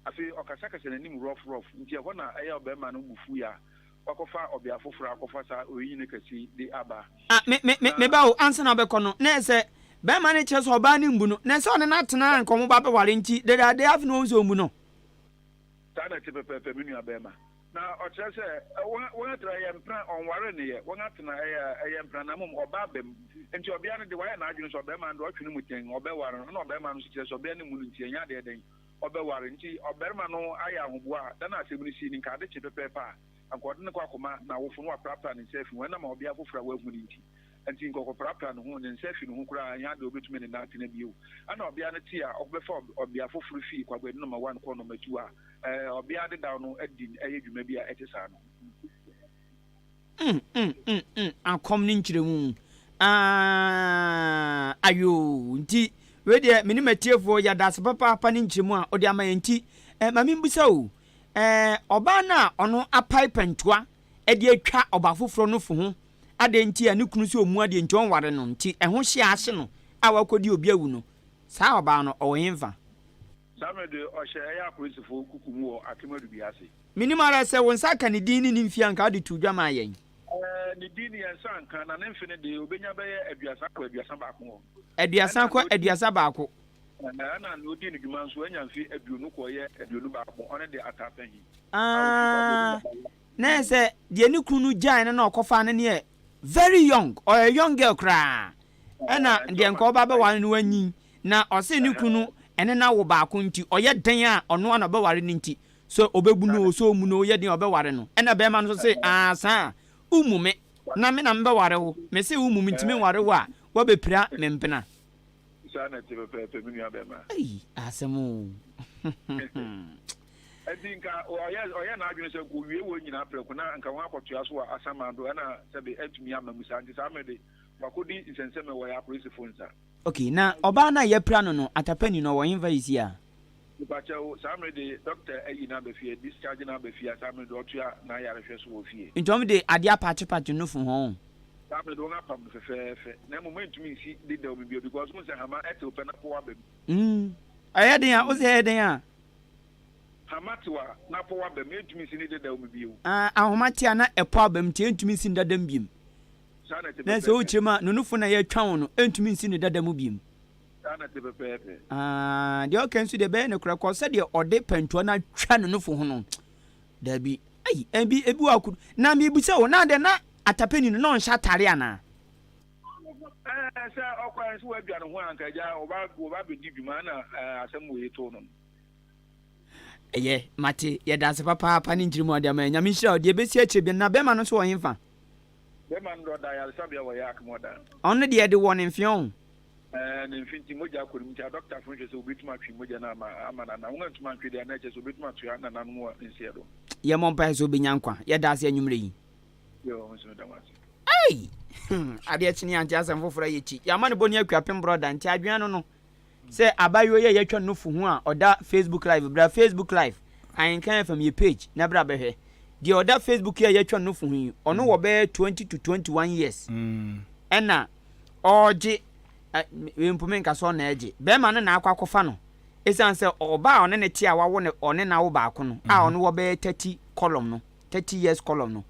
Afei ɔkasakasa n'anim rough rough nti ɛhɔ na ɛyɛ ɔbarima no bo fui a wakɔfa ɔbea foforo akɔfa saa oyinyini kɛse yi de aba. Ah, me, me, me, me ba o, ansa na wobɛkɔ no, na ɛsɛ barima no kyerɛ sɛ ɔbaa no mbu no, na ɛsɛ ɔne no atena a nka wɔn ba bɛware nti, dedaada afei na wɔn sɛ ɔmbu no. Saa na ɛte pɛpɛɛpɛ, me nua barima. Na ɔkyerɛ sɛ, wɔn, wɔn atena ɛyɛ mpena, ɔnwaree no yɛ, wɔn atena ɛyɛ, ɛyɛ mpena, na mmom ɔbaa ba mu. Nti ɔbea no de, wayɛ n'adwene sɛ ɔbarima no de, ɔtwe no mu tɛnn, ɔbɛware no, ɛna ɔbarima no nso kyerɛ sɛ ɔbea no mmu no nti, ɛnyɛ adeɛ dɛn, ɔbɛware. Nti ɔbarima no ayɛ ahoboa a, da no a asɛm no sii no, nka ade kye pɛpɛɛpɛ a, anka ɔde no kɔ akɔma n'awofo na waprapra ne nsa afi ho, ɛnam ɔbea foforo a wahu no nti. Enti nka ɔkɔprapra ne ho, ne nsa afi ne ho koraa, ɛnyɛ ade a obetumi ne no atena bio. Ɛnna ɔbea no tee a ɔkɔbɛfa ɔbea foforo fii Kwaguadi Nɔma One kɔɔ Nɔma Two a ɔbea dedaw no adi yɛ dwuma bi a ɛte saa no. Mm mm mm mm akɔm ne nkyerɛmu aah ayoo nti wei deɛ me ne matiefoɔ yɛda ase papaapa ne nkyerɛmu a wode ama yɛn nti eh, ma membisa o eh, ɔbaa no a ɔno apae pɛntoa de atwa ɔbaa foforɔ no fo ho adɛn nti a ne kunu sɛ ɔmmu adeɛ nti ɔnware no nti ɛho hye a ahye no a wakɔdi obi awu no saa ɔbaa no ɔwɔ henfa? Saa mmerɛ de ɔhyɛ ɛyɛ apolisifo kuku mu wɔ Akem Adubi ase. Menim ara sɛ wo nsa aka ne din ne ne mfie a anka wode too dwa maa yɛn. Ɛɛ, ne din ne yɛn nsa anka, na ne mfe no de, obenya bɛyɛ aduasa kɔ 31 hɔ. Aduasa Ɛnna kɔ nea odi 31. Ɛɛ, ɛnna nea odii ne dwuma nso anya mfe 20 kɔ yɛ 21, ɔno de Ataa Panyin a ofi Aa, Kwabena Dubai. na ɛyɛ sɛ deɛ ne kunu no gyae no na ɔkɔfaa no no yɛ very young, ɔyɛ young girl koraa. Ɛna Ɛɛ, nti deɛ ɔma nka ɔba ne bɛware no wanyin, na ɔse ne kunu no ɛne no awo baako nti ɔyɛ dɛn a ɔno ara na ɔbɛware no nti, sɛ ɔbɛbu no o, sɛ ɔmmu no o, ɔyɛ den a ɔbɛware no. Ɛna bɛrima no nso se, aa saa a, wommu me, na me na mebɛware wo, mese wommu me nti menware wo a, woabɛpira me mpena. Saa na ɛte pɛpɛɛpɛ, me nua bɛrima. Ei, asɛm o. Enti nka ɔyɛ ɔyɛ n'adwene sɛ nka owie wɔn nyinaa prɛko na nka wɔn akɔtoa so wɔ asamando ɛna sɛbe antumi amma mu saa nti saa mmere de wakɔdi nsɛnsɛmɛ wɔ yɛ apolisifo nsa. Okay, na ɔbaa no a yɛapira no no, Atapani no, ɔwɔ henfa seesei a? Mepakyɛw, saa mmere de dɔkta ayi no aba fie, discharge no aba fie a saa mmere de ɔtoa n'ayarehwɛ so wɔ fie. Nti wɔn de adeɛ apakyepakye nufu ho. Saa mmere de wɔn apam no fɛfɛɛfɛ na mmom ɛntumi nsi dedaw mu bio because wohu sɛ hama ɛtew pɛ na pɔw aba mu. Mm, ɛyɛ den a, wosɛ ɛyɛ den a. Hama tew a na pɔw aba mu, ɛntumi nsi ne dedaw mu bio. Ah, ahoma te a na ɛpɔw aba mu nti ɛntumi nsi ne dada mu bio. Saa na ɛte Na sɛ pɛpɛɛpɛ. wokyerɛ mu a, no nufu na yɛatwa wo no, ɛntumi nsi ne dada mu bio. Saa na ɛte pɛpɛɛpɛ. Ah, deɛ ɔka nso deɛ ɛbɛyɛ nokorɛ kɔ sɛdeɛ ɔde pɛntoa no atwa ne nofo ho no. Dabi. Ei, ebi, ebi wɔ akodo. Na mebisa o, na adɛn na atapɛni no, na ɔnhyɛ atare anaa? Ɛɛ, sɛ ɔkɔɛ nso wadwa ne ho a, anka agya ɔba, ɔba abɛdi dwuma na ɛɛ, asɛm wei too no no. Ɛyɛ, mate. Yɛda ase papaapa ne nkyerɛmu a wode ama yɛn. Nyame nhyira wo. Deɛ ɛbɛsi akyire biara no, na bɛrima no nso wɔ hefa? Bɛrima no deɛ ɔda ayaresabea wɔ Yak mu ɔda. Ɔno deɛ yɛde wɔ ne mfeɛ o. Ɛɛ, ne mfe nti mogya akɔ ne mu nti adɔktafo no hwɛ sɛ wobetumi atwe mogya no ama ama no anaa. Wɔantumi antwe deɛ a, na ɛkyerɛ sɛ wobetumi atoa nananom wɔ nseɛ do. Yɛmmɔ mpaeɛ sɛ ɔbɛnya nkwa. Yɛda ase anwummerɛ yi. Yoo, me nso meda mo ase. Ei! Hmm, adeɛ kyene ante asɛm foforɔ ayɛ kyi. Yɛama no bɔne akuapem brɔda nti adwene no no sɛ abayewa yi a yɛatwa no nufu ho a ɔda Facebook live bra Facebook live Ahenkan FM yɛ page na bra bɛhwɛ. Deɛ ɔda Facebook yi a yɛatwa no nufu ho yi ɔno wɔ bɛyɛ 20 to 21 years ɛna ɔregye wei mpo menka sɛ ɔna ɛgye bɛrima no na akɔ akɔfa no ɛsiane sɛ ɔbaa a ɔne ne te a wawo ne ɔne n'awo baako no a ɔno wɔ bɛyɛ 30 column no 30 years column no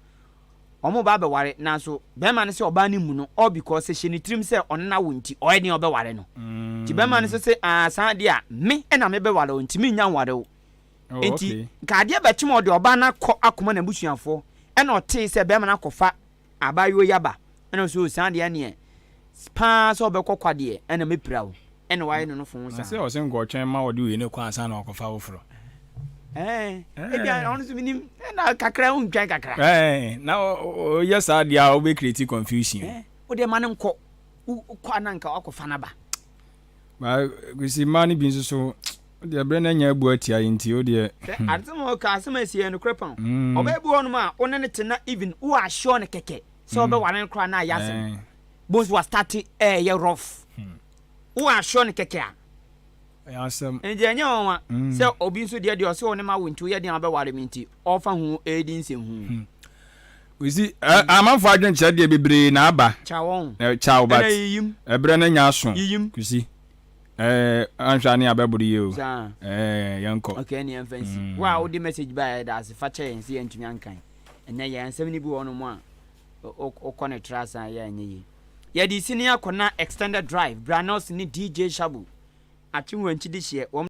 wɔn ba abɛware nanso bɛrima no sɛ ɔbaa no mmu no all because hyɛ ne tirim sɛ ɔne n'awo nti ɔyɛ den ɔbɛware no nti bɛrima no sɛ sɛ aa saa deɛ a me ɛna mebɛware wo nti mennya nware wo Oh, nti okay. nka adeɛ bɛkyem a ɔde ɔbaa no akɔ akɔma n'abusuafoɔ ɛna ɔtee sɛ bɛrima no akɔfa Abaayewa yi aba ɛna ɔsɛ osan deɛ ɛneɛ paa sɛ ɔbɛkɔ kwa deɛ ɛna mɛpira wo ɛna wayɛ no nofo ho Na saa. sɛ ɔsɛ nka ɔtwɛn ma ɔde wei no kɔ ansa na wakɔfa foforɔ. Ɛɛ ebia ɔno nso menim ɛna kakra wontwɛn kakra. Ɛɛ na ɔyɛ saa deɛ a wobɛ create confusion. Ɛɛ wodeɛ ma no nkɔ wokɔ a na nka wakɔfa no aba. Ba Kwesi mmaa no bi nso so wodeɛ berɛ no anya abu atia yi nti wodeɛ. Hwɛ asɛm a ɔka asɛm a ɛsi yɛ nokorɛ paa o. Ɔbaa bi wɔ hɔnom a wo ne no te na even wo assure no kɛkɛ sɛ ɔbɛware no koraa na ayɛ asɛm. Bohu sɛ wastarte ɛɛyɛ rough. Wo assure no kɛkɛ a. Ɛyɛ asɛm. Nti ɛnyɛ nwanwa sɛ obi nso deɛ deɛ ɔse wo ne ma wo nti woyɛ den a wobɛware me nti ɔfa ho ɛredi nsɛmhunu. Kwesi, amanfoɔ adwenkyerɛ deɛ bebree na aba. Kya wɔn. Kyaw but Ɛna yiyim. ɛberɛ no anya aso. Yiyim. Kwesi, ɛɛ anhwɛ a ne abɛboro yie o. Saa. Ɛɛ yɛnkɔ. Okay ɛne yɛmfa nsi. Wo a wode message baeɛ yɛda ase fa kyɛ yɛn sɛ yɛntumi ankan. Ɛnɛ yɛn nsɛm no bi wɔ hɔnom a wokɔ no tra ase a ɛyɛ a ɛnyɛ yie. Yɛde sini akɔ na extended drive, Bra Nelson ne DJ Shabu, Atwe Wankyi de hyeɛ wɔn.